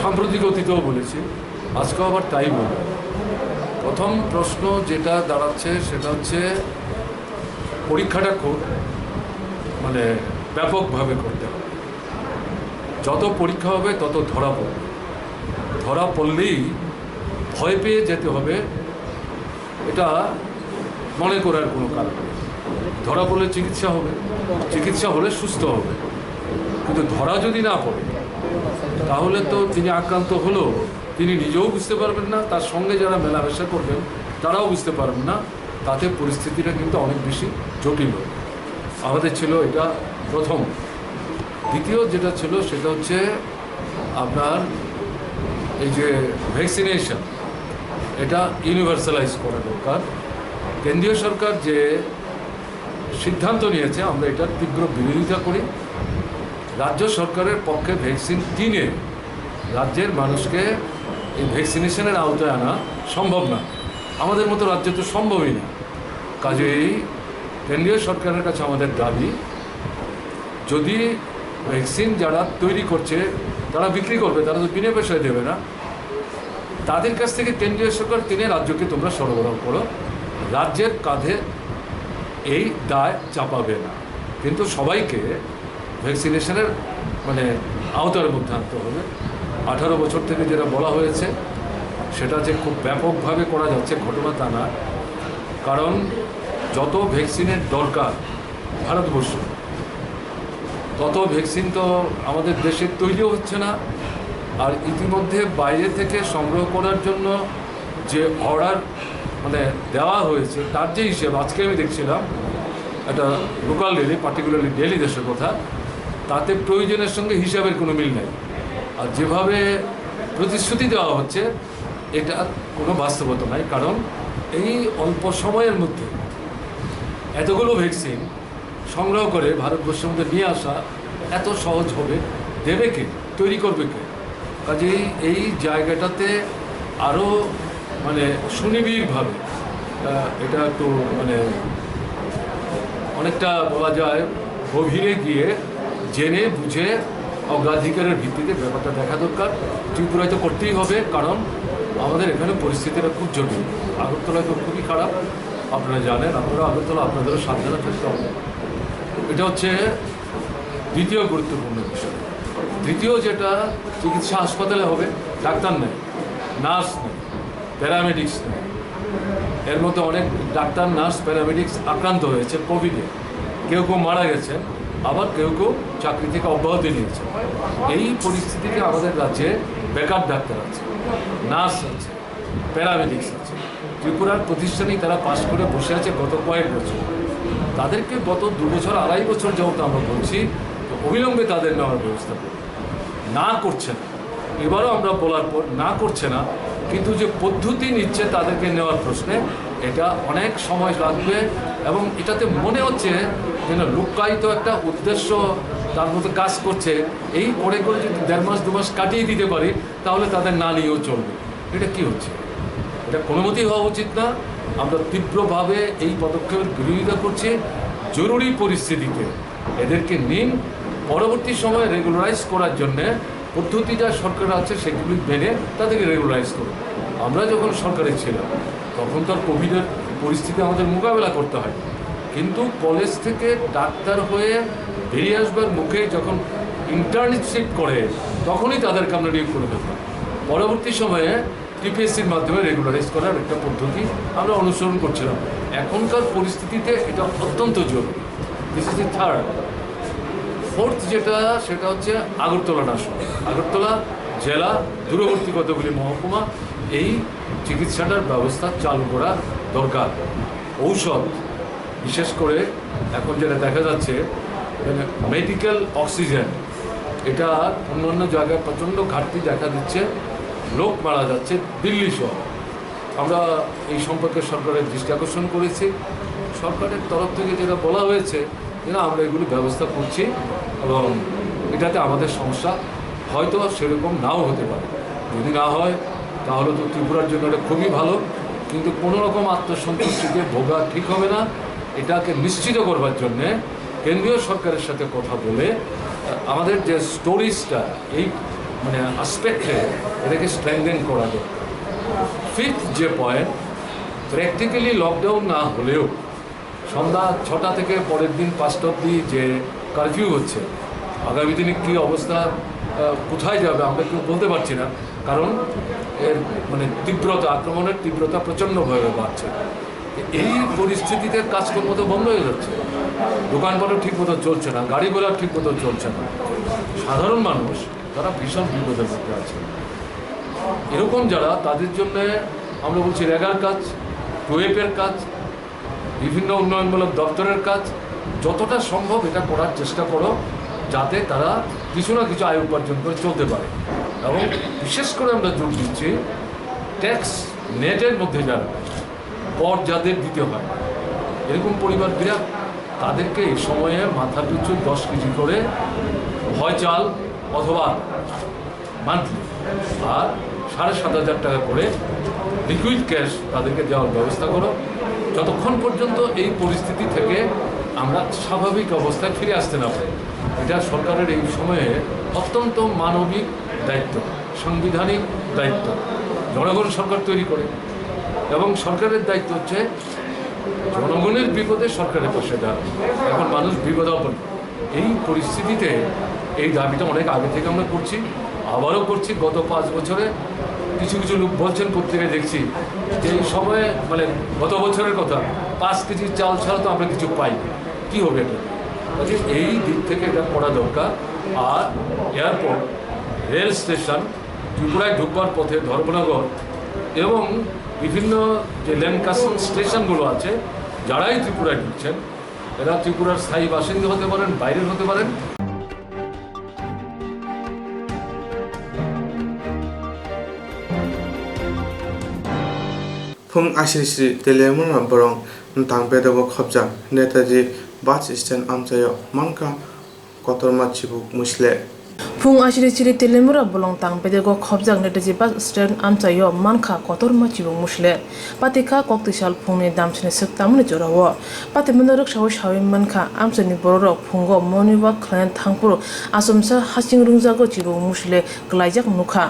সাম্প্রতিক অতীতেও বলেছি, আজকেও আবার তাই বলব। প্রথম প্রশ্ন যেটা দাঁড়াচ্ছে, সেটা হচ্ছে পরীক্ষাটা খুব, মানে, ব্যাপকভাবে করতে হবে। যত পরীক্ষা হবে, তত ধরা পড়বে। ধরা পড়লেই ভয় পেয়ে যেতে হবে, এটা মনে করার কোনো কারণ নেই। ধরা পড়লে চিকিৎসা হবে, চিকিৎসা হলে সুস্থ হবে, কিন্তু ধরা যদি না পড়ে, তাহলে তো যিনি আক্রান্ত হলো, তিনি নিজেও বুঝতে পারবেন না, তার সঙ্গে যারা মেলামেশা করবেন, তারাও বুঝতে পারবেন না। তাতে পরিস্থিতিটা কিন্তু অনেক বেশি জটিল হবে। আমাদের ছিল এটা প্রথম। দ্বিতীয় যেটা ছিল, সেটা হচ্ছে আপনার এই যে ভ্যাকসিনেশন, এটা ইউনিভার্সালাইজ করা দরকার। কেন্দ্রীয় সরকার যে সিদ্ধান্ত নিয়েছে, আমরা এটার তীব্র বিরোধিতা করি। রাজ্য সরকারের পক্ষে ভ্যাকসিন কিনে রাজ্যের মানুষকে এই ভ্যাকসিনেশনের আওতায় আনা সম্ভব না। আমাদের মতো রাজ্যে তো সম্ভবই না। কাজেই কেন্দ্রীয় সরকারের কাছে আমাদের দাবি, যদি ভ্যাকসিন যারা তৈরি করছে, তারা বিক্রি করবে, তারা তো বিনা পয়সায় দেবে না। তাদের কাছ থেকে কেন্দ্রীয় সরকার কিনে রাজ্যকে তোমরা সরবরাহ করো, রাজ্যের কাঁধে এই দায় চাপাবে না। কিন্তু সবাইকে ভ্যাকসিনেশনের, মানে, আওতার মধ্যে আনতে হবে। আঠারো বছর থেকে যেটা বলা হয়েছে, সেটা যে খুব ব্যাপকভাবে করা যাচ্ছে, ঘটনা তা না। কারণ যত ভ্যাকসিনের দরকার ভারতবর্ষ, তত ভ্যাকসিন তো আমাদের দেশে তৈরিও হচ্ছে না। আর ইতিমধ্যে বাইরে থেকে সংগ্রহ করার জন্য যে অর্ডার, মানে, দেওয়া হয়েছে, তার যে হিসেব আজকে আমি দেখছিলাম, একটা লোকাল ডেইলি, পার্টিকুলারলি ডেইলি দেশের কথা, তাতে প্রয়োজনের সঙ্গে হিসাবের কোনো মিল নেই। আর যেভাবে প্রতিশ্রুতি দেওয়া হচ্ছে, এটা কোনো বাস্তবতা নাই। কারণ এই অল্প সময়ের মধ্যে এতগুলো ভ্যাকসিন সংগ্রহ করে ভারতবর্ষের মধ্যে নিয়ে আসা এত সহজ হবে? দেবে কে? তৈরি করবে কে? কাজেই এই জায়গাটাতে আরও, মানে, সুনিবিড়ভাবে, আহ, এটা একটু, মানে, অনেকটা বলা যায়, গভীরে গিয়ে জেনে বুঝে অগ্রাধিকারের ভিত্তিতে ব্যাপারটা দেখা দরকার। ত্রিপুরায় তো করতেই হবে, কারণ আমাদের এখানে পরিস্থিতিটা খুব জটিল। আগরতলায় তো খুবই খারাপ, আপনারা জানেন। আপনারা আগরতলা, আপনাদেরও সাবধানে থাকতে হবে। এটা হচ্ছে দ্বিতীয় গুরুত্বপূর্ণ বিষয়। তৃতীয় যেটা, চিকিৎসা হাসপাতালে হবে, ডাক্তার নেই, নার্স নেই, প্যারামেডিক্স নেই। এর মধ্যে অনেক ডাক্তার, নার্স, প্যারামেডিক্স আক্রান্ত হয়েছে কোভিডে, কেউ কেউ মারা গেছেন, আবার কেউ কেউ চাকরি থেকে অব্যাহতি নিয়েছে। এই পরিস্থিতিতে আমাদের রাজ্যে বেকার ডাক্তার আছে, নার্স আছে, প্যারামেডিক্স আছে। ত্রিপুরার প্রতিষ্ঠানেই তারা পাশ করে বসে আছে গত কয়েক বছর। তাদেরকে গত দু বছর, আড়াই বছর যাবত আমরা বলছি, তো অবিলম্বে তাদের নেওয়ার ব্যবস্থা করুন। না করছে না। এবারও আমরা বলার পর না করছে না, কিন্তু যে পদ্ধতি নিচ্ছে তাদেরকে নেওয়ার প্রশ্নে, এটা অনেক সময় লাগবে। এবং এটাতে মনে হচ্ছে যেন লুক্কায়িত একটা উদ্দেশ্য তার মধ্যে কাজ করছে। এই করে করে যদি দেড় মাস, দু মাস কাটিয়ে দিতে পারি, তাহলে তাদের না নিয়েও চলবে। এটা কি হচ্ছে? এটা কোনো মতেই হওয়া উচিত না। আমরা তীব্রভাবে এই পদক্ষেপের বিরোধিতা করছি। জরুরি পরিস্থিতিতে এদেরকে নিন, পরবর্তী সময়ে রেগুলারাইজ করার জন্যে পদ্ধতি যা সরকার আছে সেগুলি মেনে তাদেরকে রেগুলারাইজ করুন। আমরা যখন সরকারে ছিলাম, তখন তো আর কোভিডের পরিস্থিতি আমাদের মোকাবেলা করতে হয়, কিন্তু কলেজ থেকে ডাক্তার হয়ে বেরিয়ে আসবার মুখে যখন ইন্টার্নশিপ করে, তখনই তাদেরকে আমরা নিয়োগ করে ফেলতাম। পরবর্তী সময়ে টিপিএসসির মাধ্যমে রেগুলারাইজ করার একটা পদ্ধতি আমরা অনুসরণ করছিলাম। এখনকার পরিস্থিতিতে এটা অত্যন্ত জরুরি। This is the third. Fourth যেটা, সেটা হচ্ছে আগরতলা নার্সিং। আগরতলা জেলা, দূরবর্তী কতগুলি মহকুমা, এই চিকিৎসাটার ব্যবস্থা চালু করা দরকার। ঔষধ, বিশেষ করে এখন যেটা দেখা যাচ্ছে, মানে মেডিকেল অক্সিজেন, এটা অন্যান্য জায়গায় প্রচণ্ড ঘাটতি দেখা দিচ্ছে, লোক মারা যাচ্ছে দিল্লি সহ। আমরা এই সম্পর্কে সরকারের দৃষ্টি আকর্ষণ করেছি। সরকারের তরফ থেকে যেটা বলা হয়েছে, যে না, আমরা এগুলো ব্যবস্থা করছি এবং এটাতে আমাদের সমস্যা হয়তো সেরকম নাও হতে পারে। যদি না হয়, তাহলে তো ত্রিপুরার জন্য এটা খুবই ভালো। কিন্তু কোনো রকম আত্মসন্তুষ্টিতে ভোগা ঠিক হবে না। এটাকে নিশ্চিত করবার জন্যে কেন্দ্রীয় সরকারের সাথে কথা বলে, আহ, আমাদের যে স্টোরেজটা, এই মানে আসপেক্টে এটাকে স্ট্রেংথেন করা দরকার। ফিফথ যে পয়েন্ট, প্র্যাকটিক্যালি লকডাউন না হলেও সন্ধ্যা ছটা থেকে পরের দিন পাঁচটা অবধি যে কারফিউ হচ্ছে, আগামী দিনে কী অবস্থা, আহ, কোথায় যাবে, আমরা কেউ বলতে পারছি না। কারণ এর মানে তীব্রতা, আক্রমণের তীব্রতা প্রচণ্ডভাবে বাড়ছে। এই পরিস্থিতিতে কাজকর্ম তো বন্ধ হয়ে যাচ্ছে, দোকানপাটও ঠিকমতো চলছে না, গাড়ি ঘোড়া ঠিকমতো চলছে না। সাধারণ মানুষ, তারা ভীষণ বিপদের মধ্যে আছে। এরকম যারা, তাদের জন্য আমরা বলছি রেগার কাজ, টুয়েপের কাজ, বিভিন্ন উন্নয়নমূলক দপ্তরের কাজ, যতটা সম্ভব এটা করার চেষ্টা করো, যাতে তারা কিছু না কিছু আয় উপার্জন করে চলতে পারে। এবং বিশেষ করে আমরা জোর দিচ্ছি, ট্যাক্স নেটের মধ্যে যারা, কর যাদের দিতে হয়, এরকম পরিবার বিরাট, তাদেরকে এই সময়ে মাথা পিছু দশ কেজি করে হয় চাল অথবা মান্থলি, আর সাড়ে সাত হাজার টাকা করে লিকুইড ক্যাশ তাদেরকে দেওয়ার ব্যবস্থা করো, যতক্ষণ পর্যন্ত এই পরিস্থিতি থেকে আমরা স্বাভাবিক অবস্থায় ফিরে আসতে না পারি। এটা সরকারের এই সময়ে অত্যন্ত মানবিক দায়িত্ব, সাংবিধানিক দায়িত্ব। জনগণ সরকার তৈরি করে এবং সরকারের দায়িত্ব হচ্ছে জনগণের বিপদে সরকারের পাশে দাঁড়ানো। এখন মানুষ বিপদাপন্ন। এই পরিস্থিতিতে এই দাবিটা অনেক আগে থেকে আমরা করছি, আবারও করছি। গত পাঁচ বছরে কিছু কিছু লোক বলছেন, পত্রিকায় দেখছি যে এই সময়ে, মানে, গত বছরের কথা, পাঁচ কেজি চাল ছাড়া তো আমরা কিছু পাই, কি হবে এটা? কাজে এই দিক থেকে এটা করা দরকার। আর এয়ারপোর্ট, রেল স্টেশন, ত্রিপুরায় ঢুকবার পথে ধর্মনগর এবং বিভিন্ন যে ল্যান্ড কাস্টম স্টেশনগুলো আছে, যারাই ত্রিপুরায় ঢুকছেন, এরা ত্রিপুরার স্থায়ী বাসিন্দা হতে পারেন, বাইরের হতে পারেন। Phung asiri siri Teliamura bolong tang bedego khopjak Netaji bus stand amchaio mankha kotorma chibuk musle. Phung asiri siri Teliamura bolong tang bedego khopjak Netaji bus stand amchaio mankha kotorma chibuk musle. Patikha koktwi sal phungni damsini swk tamani jorao. Patimano rwksaui saui mankha, amchaini bororok phungo morning walk khlaina thangphuru achomsa hasing rwngjago chibuk musle kwlaijak nukha.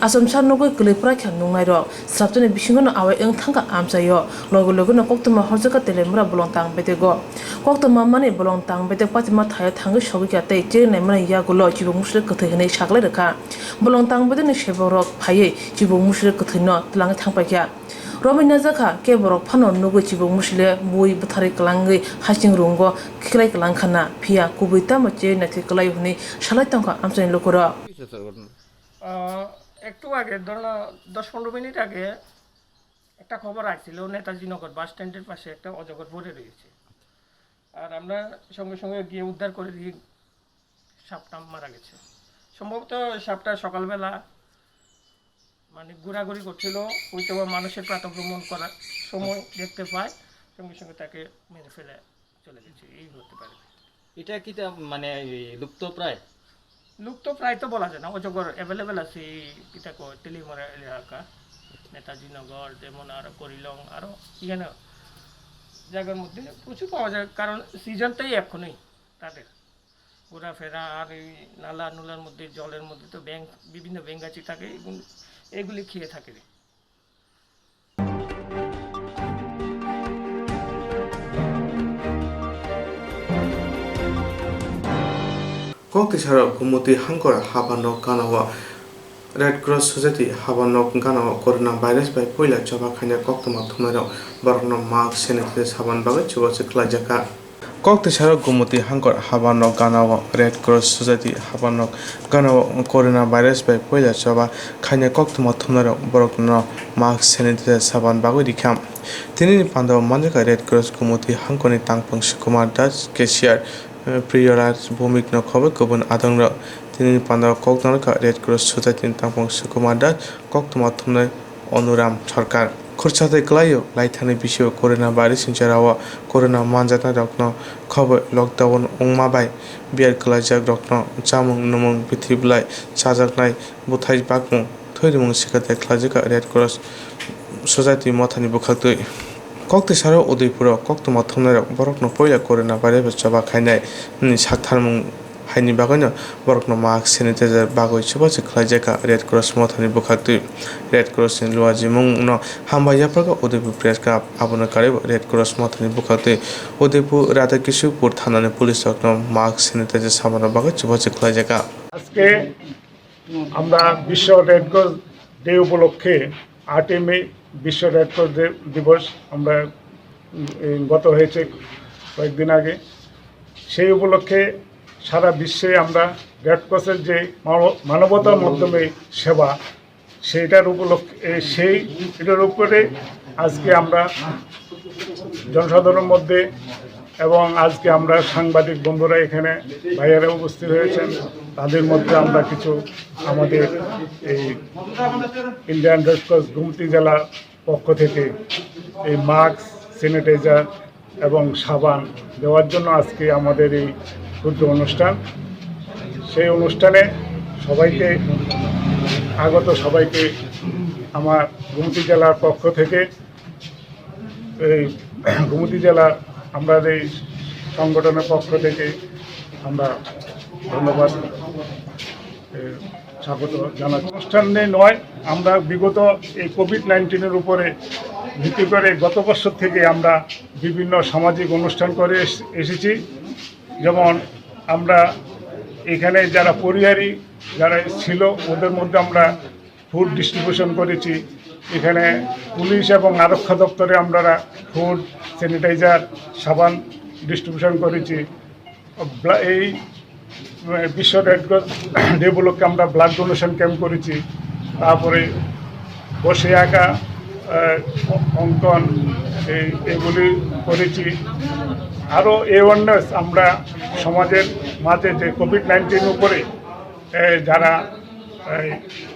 Achomsa nugwi kwlwi praikha nungnairok. Swrapjani bisingono awai wng thangkha amchaio. Logi logino koktwma horjakha Teliamura bolong tang bedego. Koktwma mani bolong tang bedek patima thaio thangwi sogwikha tei cheri naimani yagulo chibuk musle kwthwi hwnwi saklai rwkha. Bolong tang bedekni sebukrok phaiwi chibuk musle kwthwino twlangwi thangpaikha. Romwi najakha khe borok phano nugwi chibuk musle bui bwtharwi kwlangwi hasing rungo khiklai kwlangkha na, phiya kubui tamo cheri naithwi kwlaio hwnwi salai tongkha amchaini lukurok. আহ, একটু আগে, ধরো না, দশ পনেরো মিনিট আগে একটা খবর আসছিল, নেতাজি নগর বাস স্ট্যান্ডের পাশে একটা অজগর পড়ে রয়েছে। আর আমরা সঙ্গে সঙ্গে গিয়ে উদ্ধার করে দিই, সাপটা মারা গেছে। সম্ভবত সাপটা সকালবেলা, মানে, ঘোরাঘুরি করছিল, হয়তো বা মানুষের প্রাতঃভ্রমণ করার সময় দেখতে পায়, সঙ্গে সঙ্গে তাকে মেরে ফেলে চলে গেছে, এই হতে পারে। এটা কি তা, মানে, এই লুপ্ত প্রায়? লুপ্ত প্রায় তো বলা যায় না, অজগর অ্যাভেলেবেল আছে এই, কিতা কয়, তেলিমরা এলাকা, নেতাজি নগর, যেমন আরো করিলং, আরো এখানে জায়গার মধ্যে প্রচুর পাওয়া যায়, কারণ সিজনটাই এখনই তাদের ঘোরাফেরা। আর এই নালা নুলার মধ্যে, জলের মধ্যে তো ব্যাঙ, বিভিন্ন ব্যাঙাচি থাকে, এগুলি, এগুলি খেয়ে থাকে। Koktisarok Gumoti Hangkor habanok ganao Red Cross Society habanok ganao Corona virus bai puila choba khaina koktwma thumnairok borokno mask, sanitizer, saban bagwi chubachu khlaijakha. Koktisarok Gumoti Hangkor habanok ganao Red Cross Society habanok ganao Corona virus bai puila choba khaina koktwma thumnairok borokno mask, sanitizer, saban bagwi rikha. Tinini pandao manjakha Red Cross Gumoti Hangkorni tangphung Sukumar Das, cashier, Priyaraj Bhowmik no khobwi kubun adongrok. Tini ni pandao kok narwkha Red Cross Society ni tangphung Sukumar Das, koktwma thumnai Onuram Sarkar. Khursa tei kwlaio laithani bisio corona virus ni jorao corona manjaknairokno khobwi lockdown wngma bai biyar kwlaijakrokno chamung nwmung bithi bwlai chajaknai bwthai bakmung thwi rimung sikatai khlaijak Red Cross Society mothani bwkhaktwi. Koktwi saro Udaipuro koktwma thumnairok borokno poila corona virus bai choba khainai hwnwi saktharmung haini bagwino borokno mask, sanitizer bagwi chubachu khlaijak Red Cross mothani bwkhaktwi. Red Cross ni luajimungno hambai yapharkha Udaipur Press Club, abono karwi Red Cross mothani bwkhaktwi Udaipur Radha Kishorpur thanani police rokno mask, sanitizer samarna bagwi chubachu khlaijak. আজকে আমরা বিশ্ব red cross day উপলক্ষে আটই মে বিশ্ব red cross day দিবস আমরা, উম, এই গত হয়েছে কয়েকদিন আগে। সেই উপলক্ষে সারা বিশ্বে আমরা রেড ক্রসের যে মানব-, মানবতার মাধ্যমে সেবা, সেইটার উপলক্ষে, এই, সেই, এটার উপরে আজকে আমরা জনসাধারণের মধ্যে এবং আজকে আমরা সাংবাদিক বন্ধুরা এখানে ভাইয়েরা উপস্থিত হয়েছেন, তাদের মধ্যে আমরা কিছু আমাদের এই ইন্ডিয়ান রেড ক্রস গোমতী জেলার পক্ষ থেকে এই মাস্ক, স্যানিটাইজার এবং সাবান দেওয়ার জন্য আজকে আমাদের এই ক্ষুদ্র অনুষ্ঠান। সেই অনুষ্ঠানে সবাইকে, আগত সবাইকে আমার গোমতী জেলার পক্ষ থেকে, এই গোমতী জেলার আমরা এই সংগঠনের পক্ষ থেকে আমরা ধন্যবাদ, এ, স্বাগত জানাচ্ছি। অনুষ্ঠানে নয়, আমরা বিগত এই কোভিড নাইন্টিনের উপরে ভিত্তি করে গত বছর থেকে আমরা বিভিন্ন সামাজিক অনুষ্ঠান করে এস-, এসেছি। যেমন আমরা এখানে যারা পরিহারি যারা ছিল, ওদের মধ্যে আমরা ফুড ডিস্ট্রিবিউশন করেছি। এখানে পুলিশ এবং আরক্ষা দপ্তরে আমরা ফুড, স্যানিটাইজার, সাবান ডিস্ট্রিবিউশন করেছি। ব্লা-, এই, আহ, বিশ্ব রেড ক্রস ডে উপলক্ষে আমরা ব্লাড ডোনেশন ক্যাম্প করেছি। তারপরে বসে আঁকা, আহ, অ-, অঙ্কন, এই, এগুলি করেছি। আরও অ্যাওয়ারনেস আমরা সমাজের মাঝে যে কোভিড নাইন্টিন উপরে, এ, যারা এই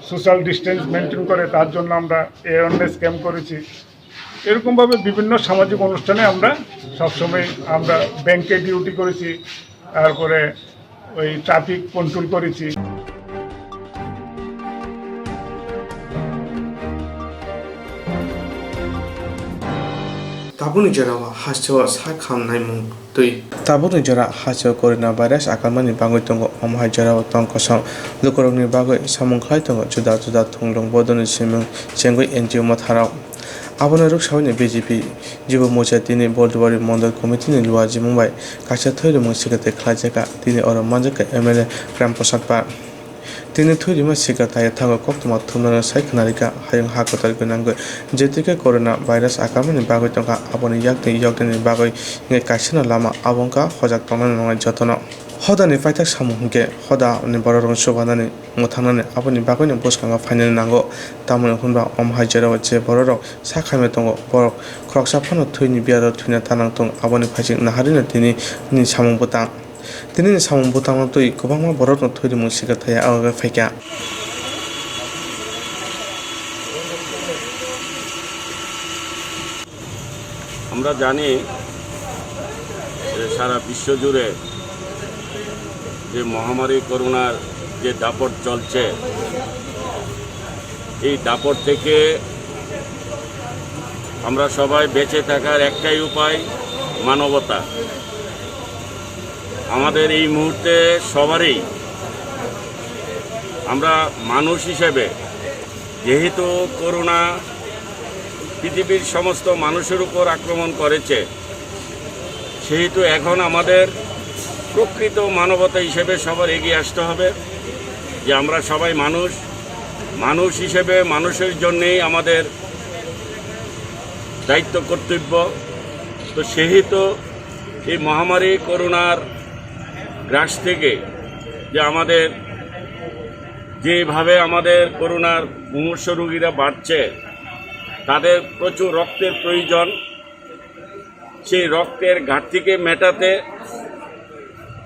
সোশ্যাল ডিস্টেন্স মেনটেন করে, তার জন্য আমরা অ্যাওয়ারনেস ক্যাম্প করেছি। এরকমভাবে বিভিন্ন সামাজিক অনুষ্ঠানে আমরা সবসময়, আমরা ব্যাংকে ডিউটি করেছি, তারপরে ওই ট্রাফিক কন্ট্রোল করেছি। Tabukni jorao hasteo sak ham naimung twi. Tabukni jora hasteo corona virus akalmani bagwi tongo, omo hai jorao tong kosom lukurokni bagwi samung khlai tongo juda juda thunglung bodolni simung chengwi N G O motharok. Abono rwksawi ni B J P Jibo Mocha tini Boldwari Mondol Committee ni luajimung bai kaisa thwi rimung sikatai khlaijak kha, tini oro manjak kha M L A Ram Prasad Pal. Tini thwi rima sikha taya thango koktwma thumnano sai khwnarikha, hayung ha kwtal gwnangwi. Jetuikhe corona virus akamani bagwi tongkha, aboni yakni yoknani bagwi hwnkhe kaisano lama abo wngkha hojak tongnani nangnai jotono. Hodani paithak samung hwnkhe hodani bororokno chubanani mwthangnani aboni bagwino bwskango phainani nango. Tamoni hwnba omo hai jorao je bororok sak hamya tongo, borok khoroksa phano thwini biyaro thwina tanang tong, aboni phaising naharino tini ni samung bwtang. Tini ni samung bwtangno twi kwbangma borokno thwi rimung sikha thaya aro phaikha. আমরা জানি যে সারা বিশ্বজুড়ে যে মহামারী করোনার যে দাপট চলছে, এই দাপট থেকে আমরা সবাই বেঁচে থাকার একটাই উপায়, মানবতা। আমাদের এই মুহূর্তে সবারই, আমরা মানুষ হিসেবে, যেহেতু করোনা পৃথিবীর সমস্ত মানুষের উপর আক্রমণ করেছে, সেহেতু এখন আমাদের প্রকৃত মানবতা হিসেবে সবার এগিয়ে আসতে হবে যে আমরা সবাই মানুষ, মানুষ হিসেবে মানুষের জন্যেই আমাদের দায়িত্ব কর্তব্য। তো সেহেতু এই মহামারী করোনার গ্রাস থেকে যে আমাদের, যেভাবে আমাদের করোনার মুমূর্ষু রোগীরা বাড়ছে, তাদের প্রচুর রক্তের প্রয়োজন। সেই রক্তের ঘাটতিকে মেটাতে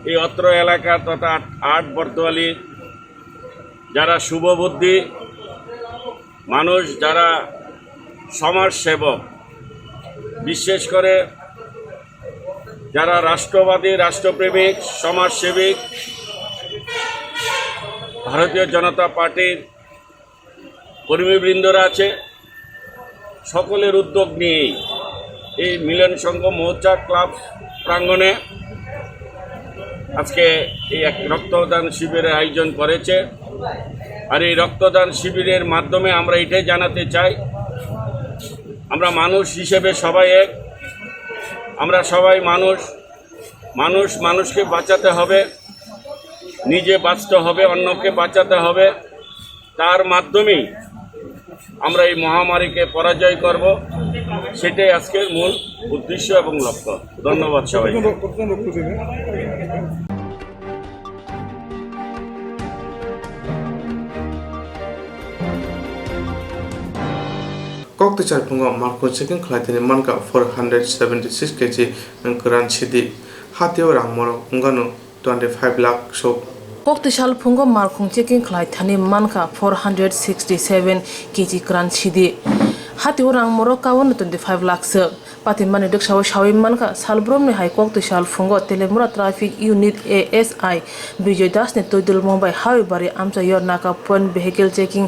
এই অত্র এলাকা তথা আট বর্দোয়ালি যারা শুভবুদ্ধি মানুষ, যারা সমাজসেবক, বিশেষ করে যারা রাষ্ট্রবাদী, রাষ্ট্রপ্রেমিক, সমাজসেবিক, ভারতীয় জনতা পার্টির কর্মীবৃন্দরা আছে, সকলের উদ্যোগ নিয়েই এই মিলন সংঘ মৌচা ক্লাব প্রাঙ্গণে আজকে এই এক রক্তদান শিবিরের আয়োজন করেছে। আর এই রক্তদান শিবিরের মাধ্যমে আমরা এটাই জানাতে চাই, আমরা মানুষ হিসেবে সবাই এক, আমরা সবাই মানুষ। মানুষ মানুষকে বাঁচাতে হবে, নিজে বাঁচতে হবে, অন্যকে বাঁচাতে হবে। তার মাধ্যমেই আমরা এই মহামারীকে পরাজয় করব, সেটাই আজকের মূল উদ্দেশ্য এবং লক্ষ্য। ধন্যবাদ সবাইকে। Koktisal phungo malkhung checking khlai thani mankha four hundred seventy six kg kwran sidi. Hatio rang morok wngano twenty five lakh sok. Koktisal phungo malkhung checking khlai thani mankha four hundred sixty seven kg kwran sidi. Hatio rang morok kaono twenty five lakh sok. Patimani dwksao sawi mankha, salbrumni hai Koktisal phungo Telemura Traffic Unit A S I Bijoy Dasni twi dulmung bai Hawibari amchaio naka point vehicle checking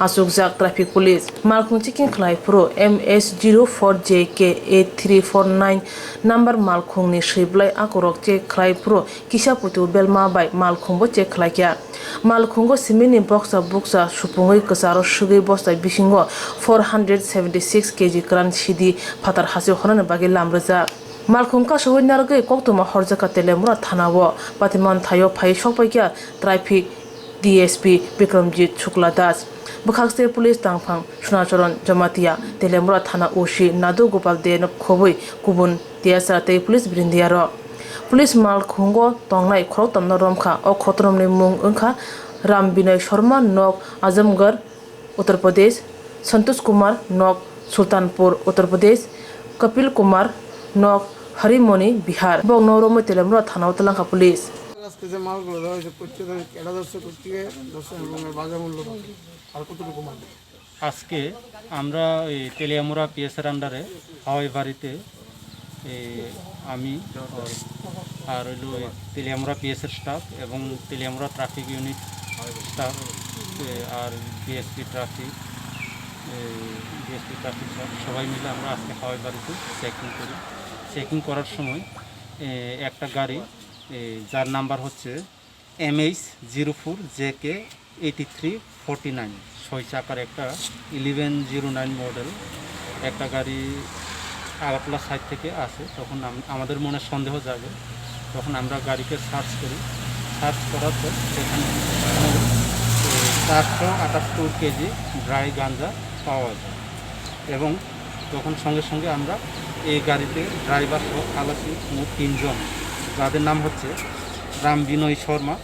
achukjak traffic police. Malkhung checking khlai phuru M S zero four J K eight three four nine number malkhungni swiblai akorok check khlai phuru kisa putu belma bai malkhungbo check khlaikha. Malkhungo simini boksa bukcha supungwi kwcharo swgwi bostai bisingo four hundred seventy six kg kwran sidi phatar hachwi hornani bagwi lam rwjak. Malkhung kasugwi narwgwi koktwma horjakha Telemura thanao. Patimani thaio phaiwi sokpaikha traffic D S P Bikramjit Shukla Das, bwkhakse police tangphang Sunacharan Jamatia, Telemura thana O C Nadu Gopal Deno khobwi kubun T S R tei police birindiyarok. Police malkhungo tongnai khoroktomno romkha. O khoroktomni mung wngkha Ram Binoy Sharma, nok Azamgarh, Uttar Pradesh, Santosh Kumar, nok Sultanpur, Uttar Pradesh, Kapil Kumar, nok Harimoni, Bihar. Bokno romwi Telemura thanao twlangkha police. আজকে যে মালগুলো ধরা হয়েছে, প্রত্যেক কেনা যাচ্ছে, প্রত্যেকে দশ টাকা করে বাজার মূল্য পাবে। আর কতটুকু মাল? আজকে আমরা এই তেলিয়ামুড়া পিএসের আন্ডারে হাওয়াই বাড়িতে এই আমি আর হইলো এই তেলিয়ামুড়া পিএসের স্টাফ এবং তেলিয়ামুড়া ট্রাফিক ইউনিট স্টাফ, এ, আর DSP traffic, DSP traffic sir সবাই মিলে আমরা আজকে হাওয়াই বাড়িতে চেকিং করি। চেকিং করার সময় এ, একটা গাড়ি, এ, যার নাম্বার হচ্ছে M H zero four J K eighty three forty nine, ছয় চাকার একটা eleven zero nine মডেল একটা গাড়ি আগরতলা সাইড থেকে আসে। তখন আম-, আমাদের মনে সন্দেহ জাগে, তখন আমরা গাড়িকে সার্চ করি। সার্চ করার পর সেখানে মোট, এ, চারশো আটাত্তর কেজি ড্রাই গাঞ্জা পাওয়া যায় এবং তখন সঙ্গে সঙ্গে আমরা এই গাড়িতে ড্রাইভার সহ খালাসি মোট তিনজন, যাদের নাম হচ্ছে রাম বিনয় শর্মা,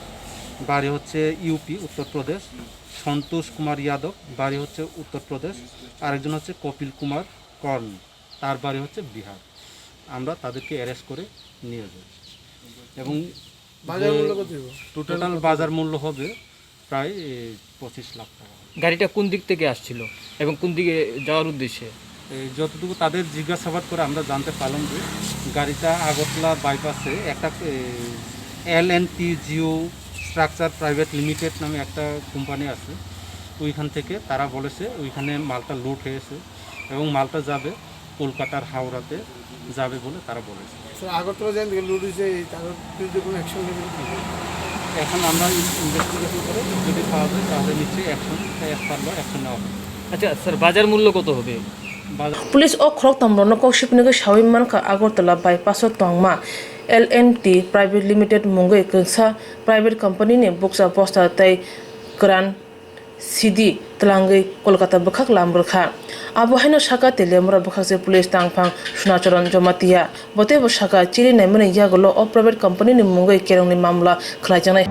বাড়ি হচ্ছে ইউপি, উত্তর প্রদেশ, সন্তোষ কুমার যাদব, বাড়ি হচ্ছে উত্তর প্রদেশ, আরেকজন হচ্ছে কপিল কুমার কর্ণ, তার বাড়ি হচ্ছে বিহার। আমরা তাদেরকে অ্যারেস্ট করে নিয়ে যাই এবং বাজার যে মূল্য কত হইব? টোটাল বাজার মূল্য হবে প্রায়, এ, পঁচিশ লাখ টাকা। গাড়িটা কোন দিক থেকে আসছিল এবং কোন দিকে যাওয়ার উদ্দেশ্যে? এই যতটুকু তাদের জিজ্ঞাসাবাদ করে আমরা জানতে পারলাম যে গাড়িটা আগরতলা বাইপাসে একটা, এ, L and T geo structure private limited নামে একটা কোম্পানি আছে, ওইখান থেকে তারা বলেছে ওইখানে মালটা লোড হয়েছে এবং মালটা যাবে কলকাতার হাওড়াতে যাবে বলে তারা বলেছে। স্যার, আগরতলা যেখান থেকে লুট হয়েছে, এই তাদের বিরুদ্ধে কোনো অ্যাকশন নেবেন কি? এখন আমরা ইনভেস্টিগেশন করে যদি পাওয়া যায় তাহলে নিশ্চয়ই অ্যাকশন অ্যাজ পার ল অ্যাকশন নেওয়া হবে। আচ্ছা স্যার, বাজার মূল্য কত হবে? বাজার Police o khoroktham rokno kok sipnigwi sawi mankha Agartala bypass o tongma L and T Private Limited mungwi kwrwngsa private company ni bukcha bosta tei kwran sidi twlangwi Kolkata bwkhak lam rwkha. Abo haino sakha Teliamura bwkhakse police tangphang Sunacharan Jamatia. Bo teibo sakha chiri naimani yagulo o private company ni mungwi kerongni mamla khlaijaknai.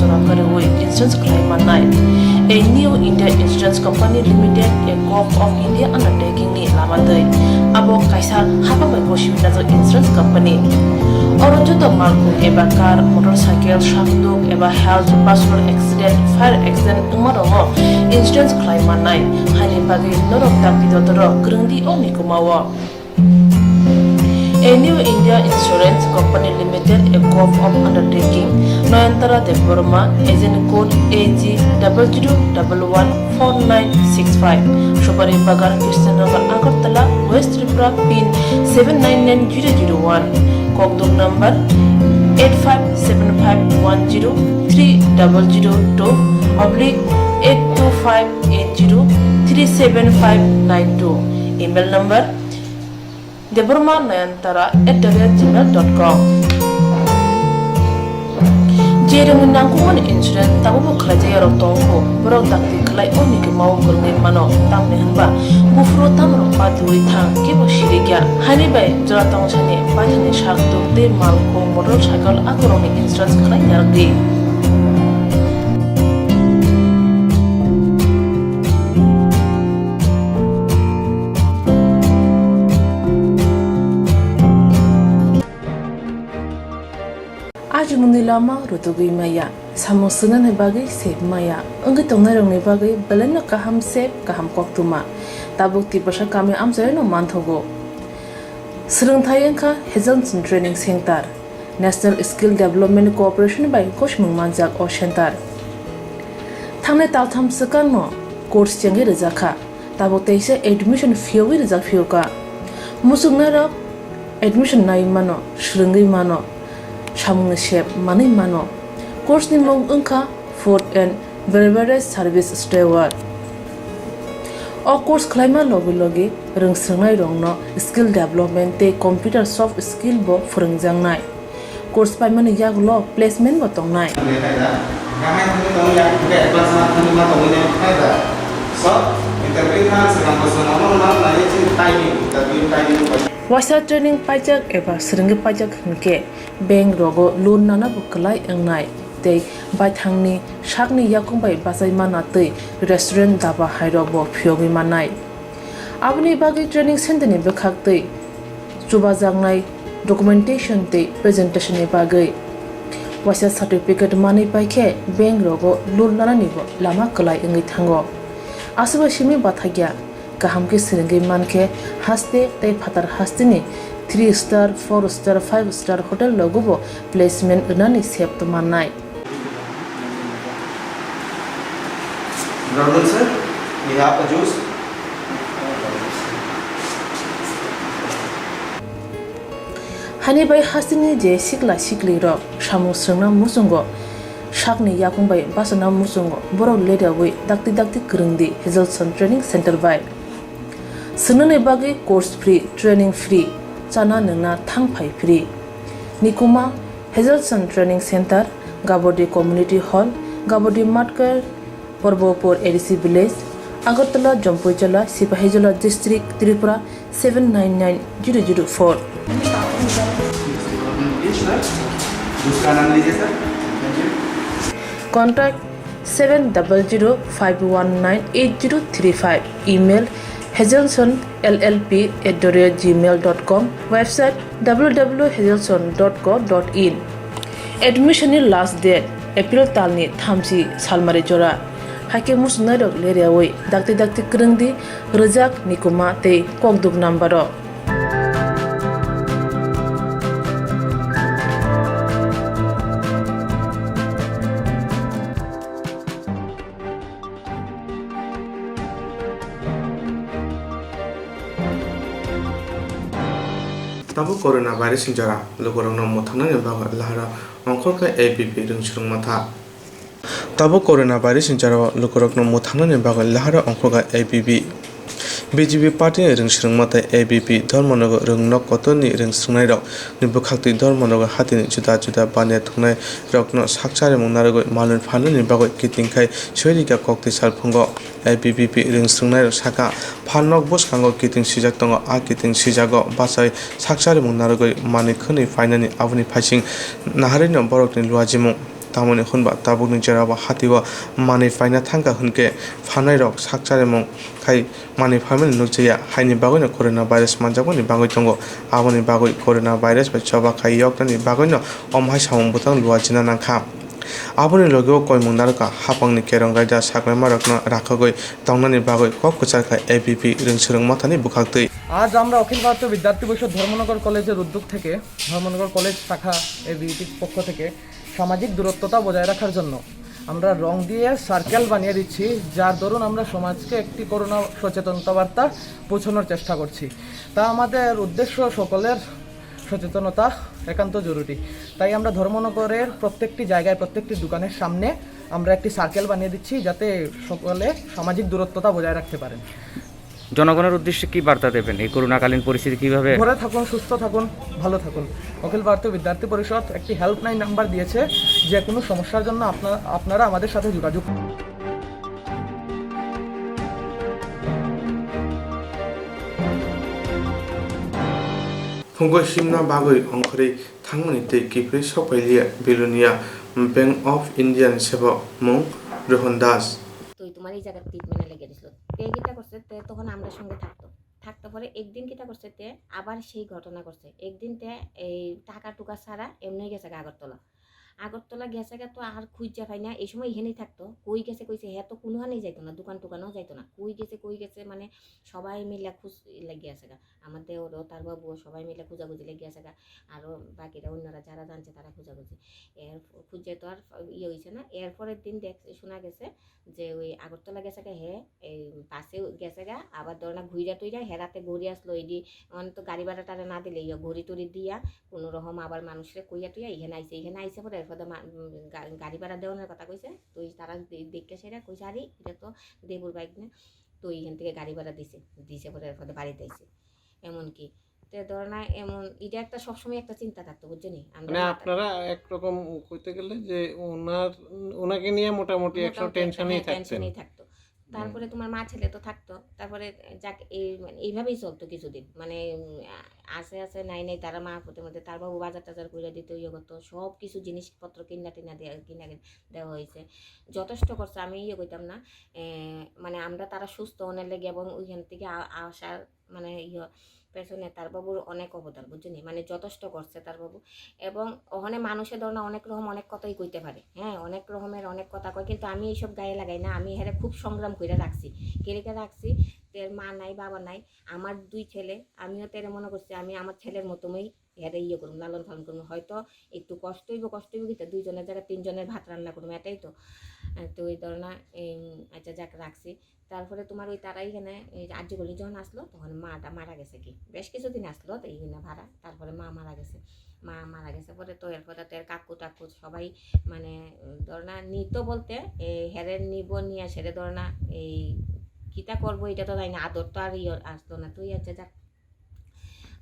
Kwrwi insurance khlai mannai. A New India Insurance Company Limited, a Gov of India undertaking ni lama twi abo kaisa hapang bai gosi najak insurance company. Oro joto malkhung eba car, motorcycle, sakduk eba health, personal accident, fire accident wngma rokno insurance khlai mannai. Haini bagwi norok dakti dotoro kwrwngdi o nikumao. A New India Insurance Company Limited, a Gov of Undertaking, Noyantara Debbarma, agent code A G double zero double one four nine six five, Subari Bagan, Krishnanagar, Agartala, West Tripura, pin seven nine nine zero zero one, Kokduk number eight five seven five one zero three double zero two oblique eight two five eight zero three seven five nine two, email number Debbarma Nayantara at the rate gmail dot com. Je rwngwi nangkukmani insurance tabukbo khlaijak yarok tongkho, borok dakti khlai o nikumao kwrwngwi mano, tamni hwnba buphuru tamrok patiui thang kebo sirikya. Haini bai jora tongsani baithangni sakduk tei malkhung motorcycle akorokni insurance khlai narwkdi. Ajimungni lama rutugwi maya, samung swngnani bagwi sep maya, wngwi tongnairokni bagwi belaino kaham sep, kaham koktwma. Tabuk Tiprasa kami amchairokno manthogo. Swrwngthai wngkha Hazelson Training Center, National Skill Development Corporation bai gosimung manjak o center. Thangnai taltham swkangno course chengwi rwjakha. Tabuk teisa admission phiyogwi rijak phiyokha. Muchungnairok admission naiwi mano, swrwngwi mano, samungni sep manwi mano. Course ni mung wngkha Food and Beverage Service Steward. O course khlaima logi logi rwngswrwngnairokno skill development tei computer soft skill bo phwrwngjaknai. Course paimani yagulo placement bo tongnai. Waisa training paijak eba swrwngwi paijak hwnkhe bank rogo loan nana bo kwlai wngnai tei baithangni sakni yakung bai bachai mana tei restaurant daba hairok bo phiyogwi mannai. Aboni bagwi training center ni bwkhak tei chubajaknai documentation tei presentation ni bagwi waisa certificate manwi paikhe bank rogo loan nanani bo lama kwlai wngwi thango. Aswk bai simi bathakya, kaham khe swrwngwi mankhe haste tei phatar hasteni three star, four star, five star hotel rogo bo placement rwnani sep tongmannai. Good afternoon, sir. We have a juice. Hani bai hasteni je sikla siklirok samung swrwngna muchungo, sakni yakung bai bachana muchungo, borok leriawi dakti dakti kwrwngdi Hazelson Training Center bai. Swngnani bagwi course free, training free, chana nwngna thang phai free. Nikuma, Hazelson Training Center, Gabodi Community Hall, Gabodi Matkar, Porbopur A D C Village, Agartala, Jampuijala, Sipahijola District, Tripura seven nine nine zero zero four. Contact seven double zero five one nine eight zero three five. Email, hazelson L L P at the rate gmail dot com. Website, W W W hazelson dot co dot in. Admission ni last date April talni thamchi salmari jora. Haikhe muchungnairok leriawi dakti dakti kwrwngdi rwjak, nikuma tei kokduk number o. Tabuk corona virus ni jora lukurokno mwthangnani bagwi lahara ongkhorkha A B P rwngswrwng motha. Tabuk corona virus ni jora lukurokno mwthangnani bagwi lahara ongkhorkha A B P. B J P party ni rwngswrwng motha A B P Dharmanagar rwngnok kotorni rwngswrwngnairok ni bwkhaktwi Dharmanagar hatini juda juda baniya thwngnairokno sak charimung narwgwi manwi phalnani bagwi kiting khai soirika kok twi salphungo. A B P rwngswrwngnairok sakha, phalnok bwskango kiting swijak tongo, a kiting swijago bachai sak charimung narwgwi manwi khwnwi phainani aboni phaising naharwino borokni luajimung. Tamoni hwnba tabukni jorao hatio manwi phaina thangkha hwnkhe phannairok sakcharimung khai manwi phaimani nukjaya, haini bagwino corona virus manjakmani bagwi tongo. Aboni bagwi corona virus bai choba khai yoknani bagwino omo hai samung bwtang luajina nangkha. Aboni logeo koimung narwkha hapangni kerong raida saklaimarokno rakhogwi tongnani bagwi kok kwcharkha A B P rwngswrwng mothani bwkhaktwi. আজ আমরা অখিল ভারতীয় বিদ্যার্থী পরিষদ ধর্মনগর কলেজের উদ্যোগ থেকে, ধর্মনগর কলেজ শাখা এবিভিপির পক্ষ থেকে সামাজিক দূরত্বতা বজায় রাখার জন্য আমরা রং দিয়ে সার্কেল বানিয়ে দিচ্ছি, যার দরুন আমরা সমাজকে একটি করোনা সচেতনতা বার্তা পৌঁছানোর চেষ্টা করছি। তা আমাদের উদ্দেশ্য সকলের সচেতনতা একান্ত জরুরি। তাই আমরা ধর্মনগরের প্রত্যেকটি জায়গায়, প্রত্যেকটি দোকানের সামনে আমরা একটি সার্কেল বানিয়ে দিচ্ছি, যাতে সকলে সামাজিক দূরত্বতা বজায় রাখতে পারেন। জনগণের উদ্দেশ্যে কি বার্তা দেবেন? এই করোনাকালীন পরিস্থিতি কিভাবে? ঘরে থাকুন, সুস্থ থাকুন, ভালো থাকুন। অখিল ভারতীয় বিদ্যার্থী পরিষদ একটি হেল্পলাইন নাম্বার দিয়েছে, যে কোনো সমস্যার জন্য আপনারা, আপনারা আমাদের সাথে যোগাযোগ করুন। Phungkol simna bagwi ongkhorwi thangmani tei kiphilwi sokphailiya Belonia Bank of India ni sebok mung Rohan Das. Twi tomar ei jaga treatment লেগে দিছিল। তে কিতা করছে, তে তখন আমরা সঙ্গে থাকতো। থাকতে পরে একদিন কিতা করছে, তে আবার সেই ঘটনা করছে। একদিন তে এই টাকা টুকা ছাড়া এমনি গেছে গা আগরতলা। আগরতলা গেছে গা তো আর খুঁজা পাই না। এই সময় এখানেই থাকতো। কই গেছে কইছে, হে তো কোনোখানেই যাইতো না, দোকান টোকানও যাইতো না। কই গেছে, কই গেছে, মানে সবাই মিলে খুঁজ লেগে আছে গা। আমার দেওরও, তার বাবুও সবাই মিলে খোঁজাখুঁজি লেগে আছে গা। আরও বাকিরা অন্যরা যারা জানছে তারা খোঁজাখুঁজি। এর খুঁজে তো আর ইয়ে হইছে না। এর পরের দিন দেখ, শোনা গেছে যে ওই আগরতলা গেছে গা হে, এই বাসে গেছে গা, আবার ধরো না ঘুইরা টুইরা হে রাতে ঘুরে আসলো, এই দি অন তো গাড়ি ভাড়া টাড়া না দিলে ইয়ে ঘুরি টুরি দিয়া কোনো রকম আবার মানুষরে কইয়া টুইয়া এখানে আইছে, এখানে আইছে পরে এরপরে মা-, উম, গা-, গাড়ি ভাড়া দেওয়ানোর কথা কইছে, তো এই তারা দে-, দেখে সেটা কইছে, "আরে এটা তো দেবুর বাইক না।" তো এইখান থেকে গাড়ি ভাড়া দিছে, দিছে পরে এরপরে বাড়িতে আইছে। এমনকি তে ধরো না, এমন এটা একটা সবসময় একটা চিন্তা থাকতো, বুঝছো নি? আমরা মানে মাথা আপনারা একরকম কইতে গেলে যে ওনার, ওনাকে নিয়ে মোটামুটি একসময় মোটামুটি একটা, টেনশনেই হ্যাঁ, থাকতেন। টেনশনেই থাকতো। হুম। তারপরে তোমার মা ছেলে তো থাকতো, তারপরে যাক এই, মানে এইভাবেই চলতো কিছুদিন। মানে, উম, আ-, আছে আছে, নাই নাই, তারা মা পুতের মধ্যে তার বাবু বাজার টাজার করে দিত, ইয়ে করতো, সব কিছু জিনিসপত্র কিনা টিনা দেওয়া, কিনা দেওয়া হয়েছে। যথেষ্ট করছে, আমি ইয়ে কইতাম না। এ, মানে আমরা তারা সুস্থ অনেক লেগে এবং ওইখান থেকে আ-, আসার মানে ইয়ে পেছনে তার বাবুর অনেক অবদান, বুঝছো নি? মানে যথেষ্ট করছে তার বাবু। এবং ওখানে মানুষে ধরো না অনেক রকম অনেক কথাই কইতে পারে, হ্যাঁ, অনেক রকমের অনেক কথা কয়, কিন্তু আমি এইসব গায়ে লাগাই না। আমি হেরে খুব সংগ্রাম করে রাখছি। কে লেগে রাখছি? তের মা নাই, বাবা নাই, আমার দুই ছেলে, আমিও তেরে মনে করছি আমি আমার ছেলের মতোই হেরে ইয়ে করুম, লালন পালন করুম। হয়তো একটু কষ্ট হইব, কষ্ট হইব, কিন্তু দুইজনের জায়গায় তিনজনের ভাত রান্না করুম, এটাই তো। আহ, তো এই ধরো না, এই, আচ্ছা যাক, রাখছি। তারপরে তোমার ওই তারা এখানে এই যে আর্যগলি যখন আসলো, তখন মাটা মারা গেছে কি, বেশ কিছুদিন আসলো তো এইখানে ভাড়া। তারপরে মা মারা গেছে, মা মারা গেছে পরে তো এরপরে তো এর কাকু টাকু সবাই মানে, উম, ধরো না নিত বলতে এই হেরে নিব নিয়ে সেরে ধরো না এই কিতা করবো, এটা তো জানি না, আদর তো আর ইয়ে আসতো না। তুই আচ্ছা যাক,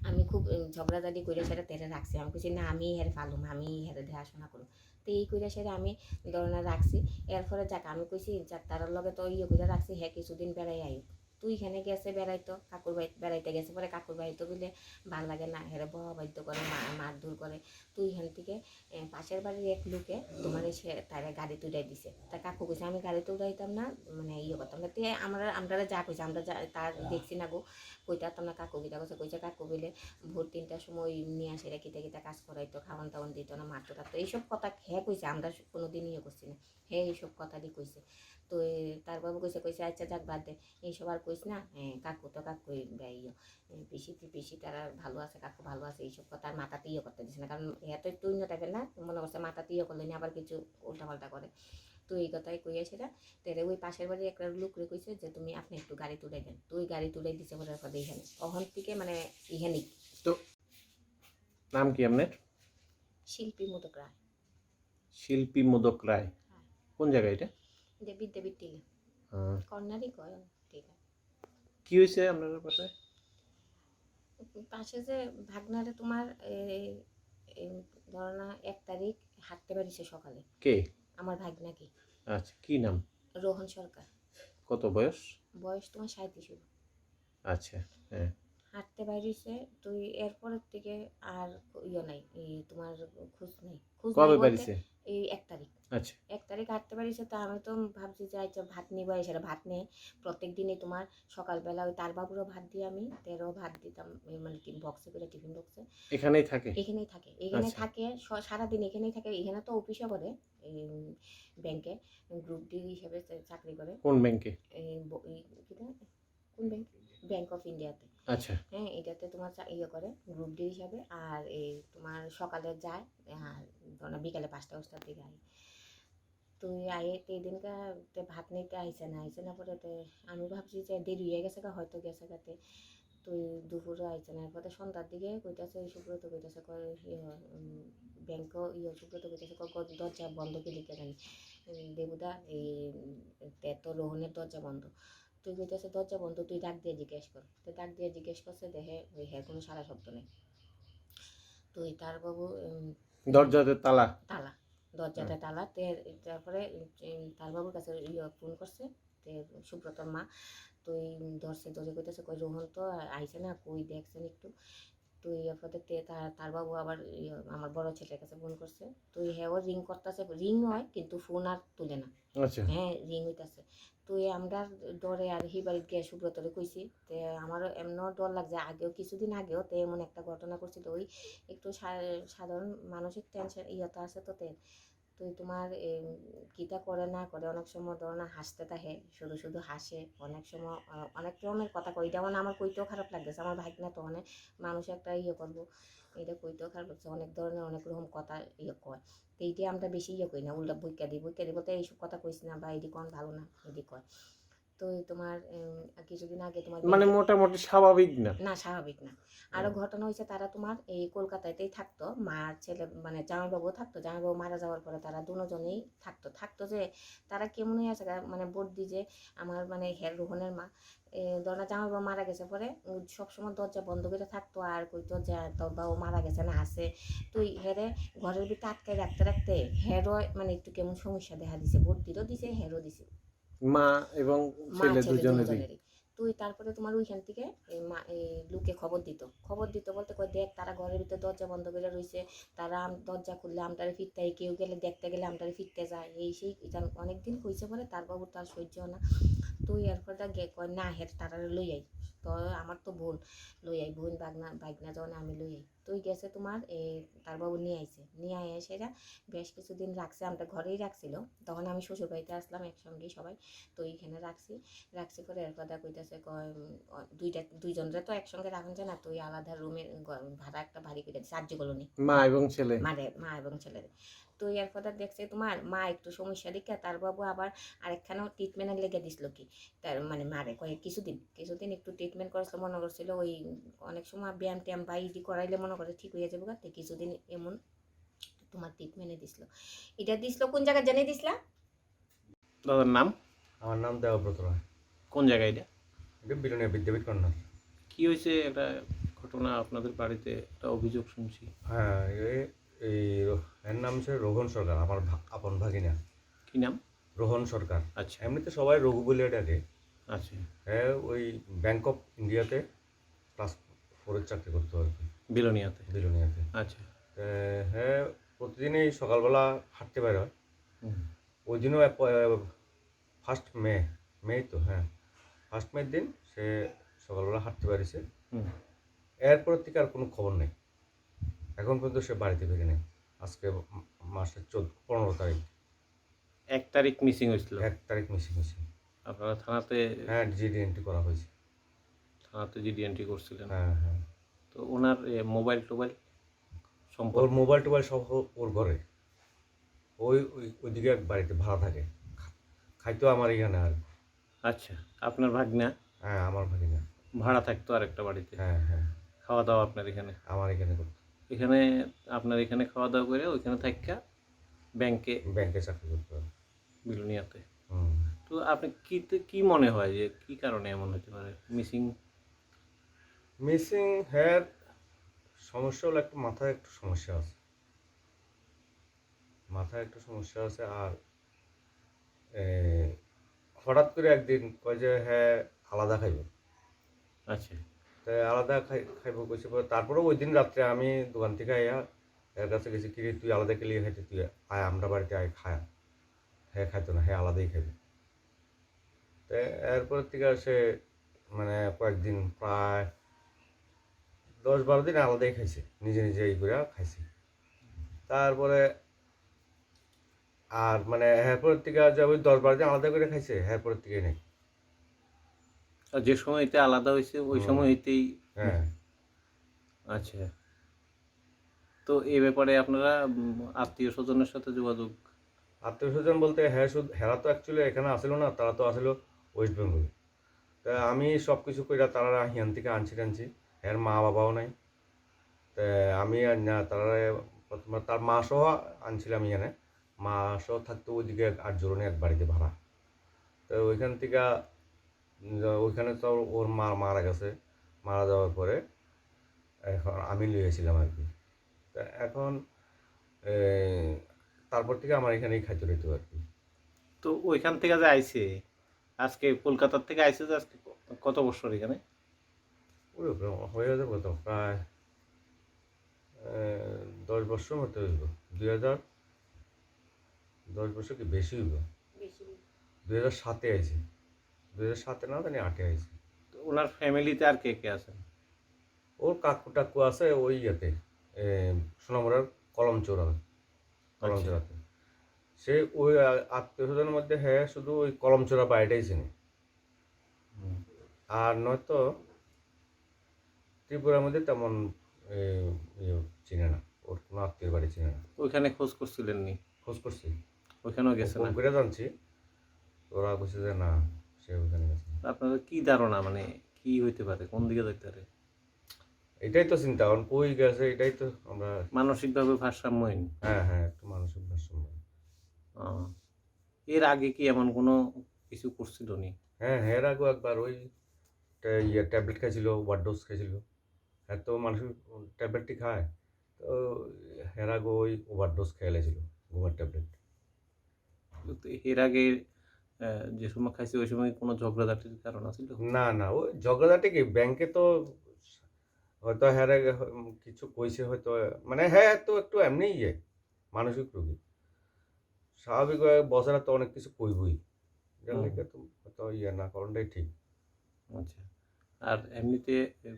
আমি খুব, উম, ঝগড়াঝাটি করে সেটা তেরে রাখছি। আমি কইছি, "না, আমি হেরে পালুম, আমি হেরে দেখাশোনা করুম।" তো এই করে সেটা আমি ধরো না রাখছি। এরপরে যাক, আমি কইছি, "যাক, তারার লগে তো ইয়ে করে রাখছি, হ্যাঁ, কিছুদিন বেড়াই আইও।" তুই এখানে গেছে বেড়াইতো, কাকুর বাড়ি বেড়াইতে গেছে, পরে কাকুর বাড়িতে বলে ভালো লাগে না, হেরে বহা বাধ্য করে, মা-, মারধর করে। তুই এখান থেকে, এ, পাশের বাড়ির এক লোকে তোমার এসে তারে গাড়িতে উঠাই দিছে। তা কাকু কইছে, "আমি গাড়িতে উঠাইতাম না, মানে ইয়ে করতাম না।" তুই আমরা, আমরা যা কইছে, আমরা যা, তা দেখছি না গো, কইতে পারতাম না। কাকু কিতা কইছে, কইছে কাকু বলে ভোর তিনটার সময় নিয়ে আসে, এটা কিতা কিতা কাজ করাইতো, খাওয়ান টাওয়ান দিত না, মারতো টারতো, এইসব কথা হে কইছে, আমরা কোনোদিন ইয়ে করছি না। হে এইসব কথা দি কইছে। তো এ, তার বাবু কইছে, কইছে, "আচ্ছা যাক, বাদ দে, এইসব আর কইস না, এ, কাকু তো কাকুই, বে, ইয়ে, এ, পিসি তি-, পিসি তারা ভালো আছে, কাকু ভালো আছে", এইসব কথা আর মাথাতে ইয়ে করতে দিছে না, কারণ হে তো একটু অন্য টাইপের না, মনে করছে মাথাতে ইয়ে করলে নি আবার কিছু উল্টাপাল্টা করে। তো এই কথাই কইয়া সেটা, তেরে ওই পাশের বাড়ির একটা লোকরে কইছে যে, "তুমি আপনি একটু গাড়ি তুলে দেন", তো ওই গাড়ি তুলে দিছে বলে কথা এখানে, ওখান থেকে মানে এখানেই। তো নাম কি আপনার? শিল্পী মোদক রায়। শিল্পী মোদক রায়। হ্যাঁ। কোন জায়গা এটা? এটা বিদ্যাপীঠ টিলা। হ্যাঁ। কর্নারই কয় টিলা। কি হয়েছে আপনার পাশে? পাশে যে ভাগনারে তোমার, এ, এ, ধরো না, এক তারিখ হাঁটতে বেরিয়েছে সকালে। কে? আমার ভাগনা কি? আচ্ছা, কি নাম? রোহন সরকার। কত বয়স? বয়স তোমার সাঁইত্রিশ হইব। আচ্ছা, হ্যাঁ। আটতে বাইরিছে, তুই এরপরের থেকে আর ইয়ে নাই, এই তোমার খোঁজ নেই। খোঁজ কবে নাই বলতে বাইরিছে? এই এক তারিখ। আচ্ছা। এক তারিখ আটতে বাইরিছে, তো আমি তো ভাবছি যে আচ্ছা ভাত নিবো, এসে ভাত নেই। প্রত্যেক দিনই তোমার সকালবেলা ওই তার বাবুরও ভাত দিই আমি, তেরো ভাত দিতাম, এই মানে কি বক্সে করে, টিফিন বক্সে। এখানেই থাকে? এখানেই থাকে, এখানে আচ্ছা। থাকে, স-, সারাদিন এখানেই থাকে। এখানে তো অফিসও করে, এই ব্যাংকে গ্রুপ ডি হিসেবে চা-, চাকরি করে। কোন ব্যাংকে? এই ব-, এই কিটা? কোন ব্যাংক? ব্যাংক অফ ইন্ডিয়াতে। আচ্ছা। হ্যাঁ, এটাতে তোমার চা-, ইয়ে করে গ্রুপ ডি হিসাবে। আর এই তোমার সকালে যায়, আর ধরো বিকালে পাঁচটা পাঁচটার দিকে আয়। তুই আয়ে তে দিনকা তে ভাত নিতে আইছে না, আইছে না পরে তে আমি ভাবছি যে দেরি হয়ে গেছে গা, হয়তো গেছে গাতে। তুই দুপুরে আইছে না, এরপরে সন্ধ্যার দিকে কইতাছে, সুব্রত কইতাছে, কয়, ইয়ে, উম, ব্যাংক, ইয়ে, সুব্রত কইতাছে, কয়, "গ-, দরজা বন্ধ কি লিখে জানি?" উম, দেবুদা, এই, উম, তে তো রোহনের দরজা বন্ধ। তুই কইতাছে, "দরজা বন্ধ, তুই ডাক দিয়ে জিজ্ঞেস কর।" তো ডাক দিয়ে জিজ্ঞেস করছে, দেখে ওই হ্যাঁ, কোনো সারা শব্দ নেই। তুই তার বাবু, উম, দরজাতে তালা? তালা, দরজাতে হ্যাঁ। তালা। তে, তারপরে, উম, তার বাবুর কাছে ইয়ে ফোন করছে, তে সুব্রতর মা। তুই ধরছে, ধরে কইতাছে, "কই রোহন তো আইছে না, কই দেখছেন একটু।" তুই এরপরে তে তার, তার বাবু আবার ইয়ে, আমার বড় ছেলের কাছে ফোন করছে। তুই হ্যাঁ, ও রিং করতেছে, রিং হয় কিন্তু ফোন আর তুলে না। আচ্ছা। হ্যাঁ, রিং হইতাছে। তুই আমরা ডরে আর হি বাড়িত গিয়া সুব্রতরে কইছি। তে আমারও এমনও ডর লাগছে, আগেও কিছুদিন আগেও তে এমন একটা ঘটনা করছিল, ওই একটু সা-, সাধারণ মানসিক টেনশন ইয়েতে আছে তো তে। তুই তোমার এই কিতা করে না করে অনেক সময় ধরো না হাসতে থাকে, শুধু শুধু হাসে, অনেক সময়, আহ, অনেক রকমের কথা কয়। যেমন আমার কইতেও খারাপ লাগতেছে, আমার ভাগনা তো অনেক মানুষ একটা ইয়ে করবো, এটা কইতেও খারাপ লাগছে, অনেক ধরনের অনেক রকম কথা ইয়ে কয়। তো এইটা আমরা বেশি ইয়ে করি না, উল্টা বইকা দিই, বইকা দিই বলতে এইসব কথা কইস না বা এটি কোন ভালো না, এটি কয়। তো এই তোমার, উম, কিছুদিন আগে তোমার মানে ব্যাংকে মোটামুটি স্বাভাবিক না। না, স্বাভাবিক না। আরো হুম। ঘটনা হয়েছে, তারা তোমার এই কলকাতাতেই থাকতো, মা আর ছেলে, মানে জামাইবাবু থাকতো, জামাইবাবু মারা যাওয়ার পরে তারা দুজনেই থাকতো। থাকতো যে তারা কেমন হয়ে আছে, মানে বর্দি যে আমার মানে হে রোহনের মা, এ, ধরো না জামাইবাবু মারা গেছে পরে, উম, সবসময় দরজা বন্ধ করে থাকতো আর কইতো যে তোর বাবু মারা গেছে না আছে, তুই হেরে ঘরের ভিতরে আটকে রাখতে রাখতে হেরও মানে একটু কেমন সমস্যা দেখা দিছে, বর্দিরও দিছে, হেরও দিছে। মা এবং মা ছেলে ছেলে দুজনেরই। দুজনেরই। তুই তারপরে তোমার ওইখান থেকে এই মা-, এই লোকে খবর দিত। খবর দিত বলতে কয়, "দেখ, তারা ঘরের ভিতরে দরজা বন্ধ করে রইছে, তারা আম-, দরজা খুললে আমরারে ফিরতে হয়, কেউ গেলে দেখতে গেলে আমরারে ফিরতে যায়।" এই সেই এটা অনেকদিন কইছে পরে তার বাবুর তার সহ্য হয় না। তুই এরপরে গে-, কয়, "না, হে তারারে লই আই।" তো আমার তো বোন, "লই আই, বোন, বাগনা, বাগনা যখন আমি লই আই।" তো ওই গেছে তোমার, এ, তার বাবু নিয়ে আইছে, নিয়ে আইয়া সেটা বেশ কিছুদিন রাখছে, আমরা ঘরেই রাখছিল। তখন আমি শ্বশুর বাড়িতে আসলাম একসঙ্গেই সবাই, তো এইখানে রাখছি। রাখছি পরে এরপর দা কইতাছে, কয়, উম, অ, দুইটা, দুইজনরে তো একসঙ্গে রাখুন যায় না, তো ওই আলাদা রুমে ভাড়া একটা বাড়ি করে দিছে, আর্য কলোনি। মা এবং ছেলে? মারে, মা এবং ছেলেরে। তো এরপর দা দেখছে তোমার মা একটু সমস্যা দেখে তার বাবু আবার আরেকখানেও ট্রিটমেন্টে লেগে দিছিল কি, তার মানে মারে কয়েক কিছুদিন, কিছুদিন একটু ট্রিটমেন্ট করেছিল, মনে করছিল ওই অনেক সময় ব্যায়াম ট্যায়াম বা ইডি করাইলে মনে করে ঠিক হয়ে যাবে গা, তো কিছুদিন এমন তোমার ট্রিটমেন্টে দিছিল। এটা দিছিল কোন জায়গায় জানিয়ে দিছিলা? দাদার নাম? আমার নাম দেবব্রত রায়। কোন জায়গা এটা? এটা বিলোনিয়া বিদ্যাপীঠ কর্নার। কি হয়েছে একটা ঘটনা আপনাদের বাড়িতে, একটা অভিযোগ শুনছি? হ্যাঁ, এ-, এই রো-, এর নাম হচ্ছে রোহন সরকার, আমার ভা-, আপন ভাগিনা। কি নাম? রোহন সরকার। আচ্ছা। এমনিতে সবাই রঘু বলে ডাকে। আচ্ছা। হ্যাঁ, ওই ব্যাংক অফ ইন্ডিয়াতে ক্লাস ফোরের চাকরি করতো আর কি। বিলোনিয়াতে? বিলোনিয়াতে। আচ্ছা। এ, হ্যাঁ, প্রতিদিনই সকালবেলা হাঁটতে বের হয়। হুম। ওই দিনও এক প-, ফার্স্ট মে, মে তো, হ্যাঁ, ফার্স্ট মের দিন সে সকালবেলা হাঁটতে বেরিয়েছে। হুম। এরপর থেকে আর কোনো খবর নেই, এখন পর্যন্ত সে বাড়িতে ফিরে নেই। আজকে মা-, মাসের চোদ্দ, পনেরো তারিখ। এক তারিখ মিসিং হয়েছিল? এক তারিখ মিসিং হয়েছে। আপনারা থানাতে? হ্যাঁ, জিডি এন্ট্রি করা হয়েছে। থানাতে জিডি এন্ট্রি করছিলেন? হ্যাঁ, হ্যাঁ। তো ওনার, এ, মোবাইল টোবাইল সম্পর্কে? ওর মোবাইল টোবাইল সব ও-, ওর ঘরে। ওই, ওই, ওইদিকে এক বাড়িতে ভাড়া থাকে। খা-, খাইতো আমার এখানে আর কি। আচ্ছা, আপনার ভাগনা? হ্যাঁ, আমার ভাগিনা। ভাড়া থাকতো আরেকটা বাড়িতে? হ্যাঁ, হ্যাঁ। খাওয়া দাওয়া আপনার এখানে? আমার এখানে করতো। এখানে, আপনার এখানে খাওয়া দাওয়া করে ওইখানে থাইক্কা ব্যাংকে? ব্যাংকে চাকরি করতো। বিলোনিয়াতে। হুম। তো আপনি কি, কি মনে হয় যে কি কারণে এমন হতে পারে মিসিং? মিসিং হওয়ার সমস্যা হলো একটু মাথায় একটু সমস্যা আছে, মাথায় একটু সমস্যা আছে। আর এ, হঠাৎ করে একদিন কয় যে হ্যাঁ আলাদা খাইব। আচ্ছা। Te alada khai-, খাইব কৈছে পরে, তারপরে ওই দিন রাত্রে আমি দোকান থেকে আইয়া এর কাছে গেছি, "কিরে, তুই আলাদা কে লিয়ে খাইতে, তুই আয়, আমরা বাড়িতে আয়, খায়।" হ্যাঁ, খাইতো না, হ্যাঁ, আলাদাই খাইবে। তো এরপর থেকে সে, মানে, কয়েকদিন, প্রায় দশ বারো দিন আলাদাই খাইছে, নিজে নিজে ই করে খাইছে। তারপরে আর, মানে, এরপর থেকে যে ওই দশ বারো দিন আলাদা করে খাইছে, এরপর থেকে নেই। আর যে সময় এটা আলাদা হয়েছে, ওই হুম। সময় এটাই। হ্যাঁ। আচ্ছা। তো এই ব্যাপারে আপনারা, উম, আত্মীয় স্বজনের সাথে যোগাযোগ? আত্মীয় স্বজন বলতে, হ্যাঁ, শুধু হেরা তো actually এখানে আসিল না, তারা তো আসিল ওয়েস্ট বেঙ্গল। তা আমি সব কিছু কইরা তারা হিয়ান থেকে আনছি টানছি, এর মা বাবাও নাই। তা আমি আর না, তারা প্রথমে তার মা সহ আনছিলাম এখানে, মা সহ থাকতো ওইদিকে এক আট জনে এক বাড়িতে ভাড়া। তো ওইখান থেকে, উম, ওইখানে তো ওর মা মারা গেছে, মারা যাওয়ার পরে এখন আমি লইয়াছিলাম আর কি। তা এখন, এ, তারপর থেকে আমার এখানেই খাইতে রইতো আর কি। তো ওইখান থেকে যে আইছে, আজকে কলকাতা থেকে আইছে যে আজকে ক-, কত বছর এখানে? ওই হয়ে যাবে তো প্রায়, এ, দশ বছর মতো হইব। দুই হাজার, দশ বছর কি বেশি হইব? বেশি। দুই হাজার সাতে আইছে। দুই হাজার সাতে না জানি আটে আইছে। তো ওনার ফ্যামিলিতে আর কে কে আছেন? ওর কাকু টাকু আছে ওই ইয়েতে, এ, সোনামুড়ার কলমচৌড়া, আচ্ছা। কলমচৌড়াতে। সে ওই আ-, আত্মীয় স্বজনের মধ্যে হ্যাঁ শুধু ওই কলমচৌড়া বাড়িটাই চিনি। হুম। আর নয়তো ত্রিপুরার মধ্যে তেমন, এ, ইয়ে চিনে না, ওর কোনো আত্মীয় বাড়ি চিনে না। ওইখানে খোঁজ করছিলেন নি? খোঁজ করছি। ওইখানেও গেছে ফোন না? করে জানছি, ওরা কইছে যে না, সে ওইখানে গেছে না। আপনাদের কি ধারণা, মানে, কি হইতে পারে, কোন দিকে যাইতে পারে? এটাই তো চিন্তা, এখন কই গেছে, এটাই তো আমরা মানসিকভাবে ভারসাম্যহীন। হ্যাঁ, হ্যাঁ, একটু মানসিক ভারসাম্য। ও। এর আগে কি এমন কোনো কিছু করছিল নি? হ্যাঁ, হ্যাঁ, এর আগেও একবার ওই ট্যা-, ইয়ে, ট্যাবলেট খাইছিল, ওভারডোজ খাইছিল। এত মানুষ ট্যাবলেটটি খায়, তো এর আগে ওই ওভারডোজ খেয়ে লেছিল ঘুমের ট্যাবলেট। তো এর আগে, আহ, যে সময় খাইছে, ওই সময় কোনো ঝগড়াঝাটির কারণ আছিল? না, না, ওই ঝগড়াঝাটি কি, ব্যাংকে তো হয়তো হ্যাঁ রে, কিছু কইছে হয়তো, মানে, হ্যাঁ, তো একটু এমনি ইয়ে, মানসিক রোগী। স্বাভাবিকভাবে বসেরা তো অনেক কিছু কইবই, এর হুম। লেগে তো হয়তো ইয়ে না করাটাই ঠিক। আচ্ছা, আর এমনিতে, এ,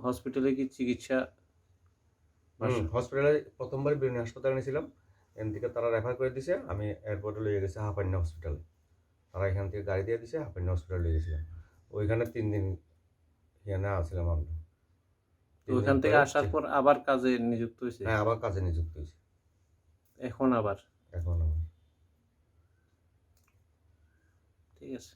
হসপিটালে কি চিকিৎসা? হুম, হসপিটালে প্রথমবার বিনানি হাসপাতালে নিয়েছিলাম, এখান থেকে তারা রেফার করে দিছে, আমি এয়ারপোর্টে লইয়া গেছি হাপান্না হসপিটালে। তারা এখান থেকে গাড়ি দিয়ে দিছে, হাপান্না হসপিটালে লইয়া গেছিলাম। ওইখানে তিন দিন এখানে আসছিলাম আমরা। তো তিন দিন ওখান থেকে পরে আসার হচ্ছে পর আবার কাজে নিযুক্ত হয়েছে? হ্যাঁ, আবার কাজে নিযুক্ত হয়েছে। এখন আবার? এখন আবার। ঠিক আছে।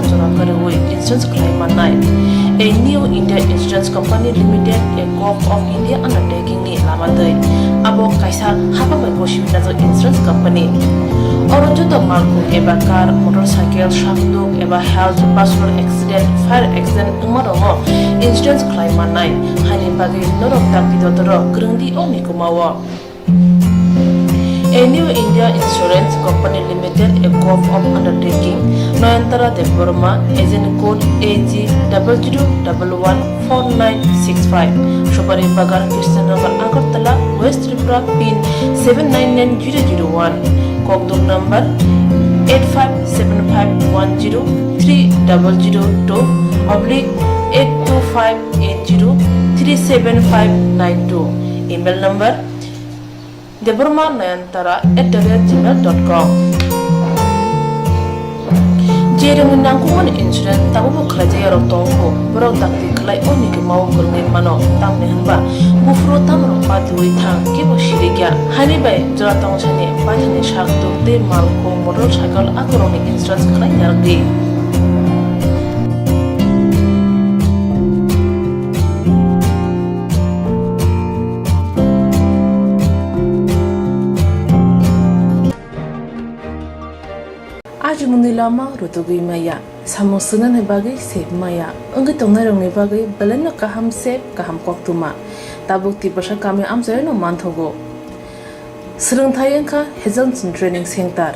Jora kwrwi insurance khlai mannai. A New India Insurance Company Limited, a Gov of India undertaking ni lama twi. Abo kaisa hapha bai gosi najak insurance company. Oro joto malkhung eba car, motorcycle, sakduk eba health, personal accident, fire accident wngma rokno insurance khlai mannai. Haini bagwi norok dakti dodorok kwrwng di o mikuma o. A New India Insurance Company Limited, a Gov of undertaking, Noyantara Debbarma, agent code A G double zero double one four nine six five, Supari Bagan, Krishnanagar, Agartala, West Tripura, pin seven nine nine zero zero one, Kokdum number eight five seven five one zero three double zero two oblique eight two five eight zero three seven five nine two, email number Debbarma Nayantara at the rate gmail dot com. Jerwngni nangkukmani insurance tabukbo khlaijak yarok tongo, borok dakti khlai o nigwi mao kwrwngwi mano, tamni hwnba buphuru tamrok patiwi thang kebo sirikya. Haini bai jora tongsani paithakni sak tuk tei malkhung motorcycle akorokni insurance khlai narwkdi. Ajimungni lama rutugwi maya, samung swngnani bagwi sep maya, wngwi tongnairokni bagwi belaino kaham sep, kaham koktwma. Tabuk Tiprasa kami amchaino manthogo. Swrwngthai wngkha Hazelson Training Center,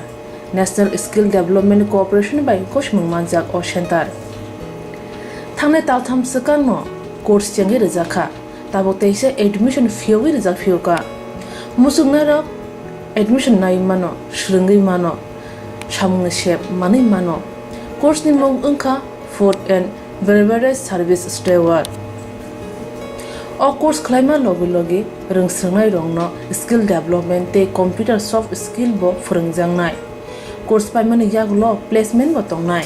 National Skill Development Corporation bai gosimung manjak o center. Thangnai taltham swkangno course chengwi rwjakha, tabuk teisa admission phiyogwi rwjak phiyokha. Muchungnairok admission nai mano, swrwngwi mano, samungni sep manwi mano. Course ni mung wngkha Food and Beverage Service Steward. O course khlaima logi logi rwngswrwngnairokno skill development tei computer soft skill bo phwrwngjaknai. Course paimani yagulo placement bo tongnai.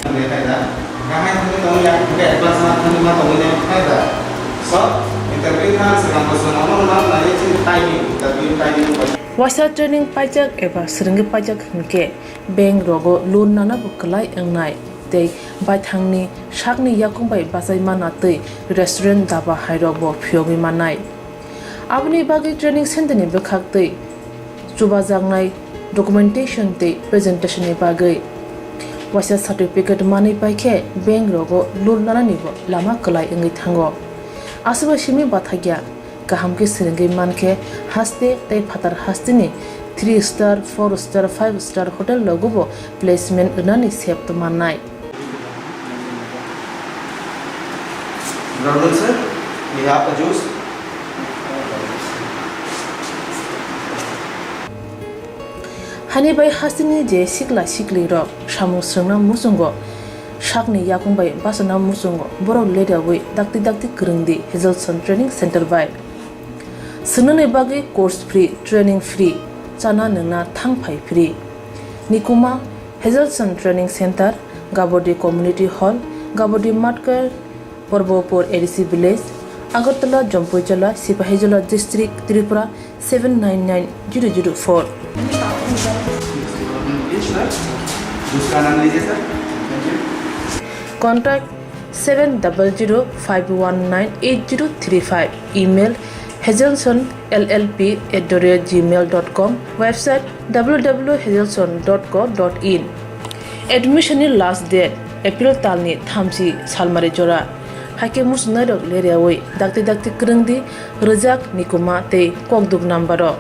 Waisa training paijak eba swrwngwi paijak hinkhe bank rogo loan nana bo kwlai wngnai tei baithangni sakni yakung bai bachai mana tei restaurant, dhaba hairok bo phiyogwi mannai. Aboni bagwi training center ni bwkhak tei chubajaknai documentation tei presentation ni bagwi waisa certificate manwi paikhe bank rogo loan nanani bo lama kwlai wngwi thango. Aswkbai simi bathakya. Kaham khe swrwngwi mankhe haste tei phatar hasteni three star, four star, five star hotel rogo bo placement rwnani sep tongmannai. Good afternoon, sir. We have a juice. Hani bai hasteni je sikla siklirok samung swrwngna muchungo, sakni yakung bai bachana muchungo, borok leriawi dakti dakti kwrwngdi Hazelson Training Center bai. Swngnani bagwi course free, training free, chana nwngna thang phai free. Nikuma, Hazelson Training Center, Gabodi Community Hall, Gabodi Matkar, Porbopur A D C Village, Agartala, Jampuijala, Sipahijola District, Tripura seven nine nine zero zero four. दूसरा नाम लीजिए sir. Contact seven double zero five one nine eight zero three five. Email hazelson L L P at the rate gmail dot com. Website W W W hazelson dot co dot in. Admission ni last date April talni thamchi salmari jora. Haikhe muchungnairok leriawi dakti dakti kwrwngdi rwjak Nikuma tei kokduk number o.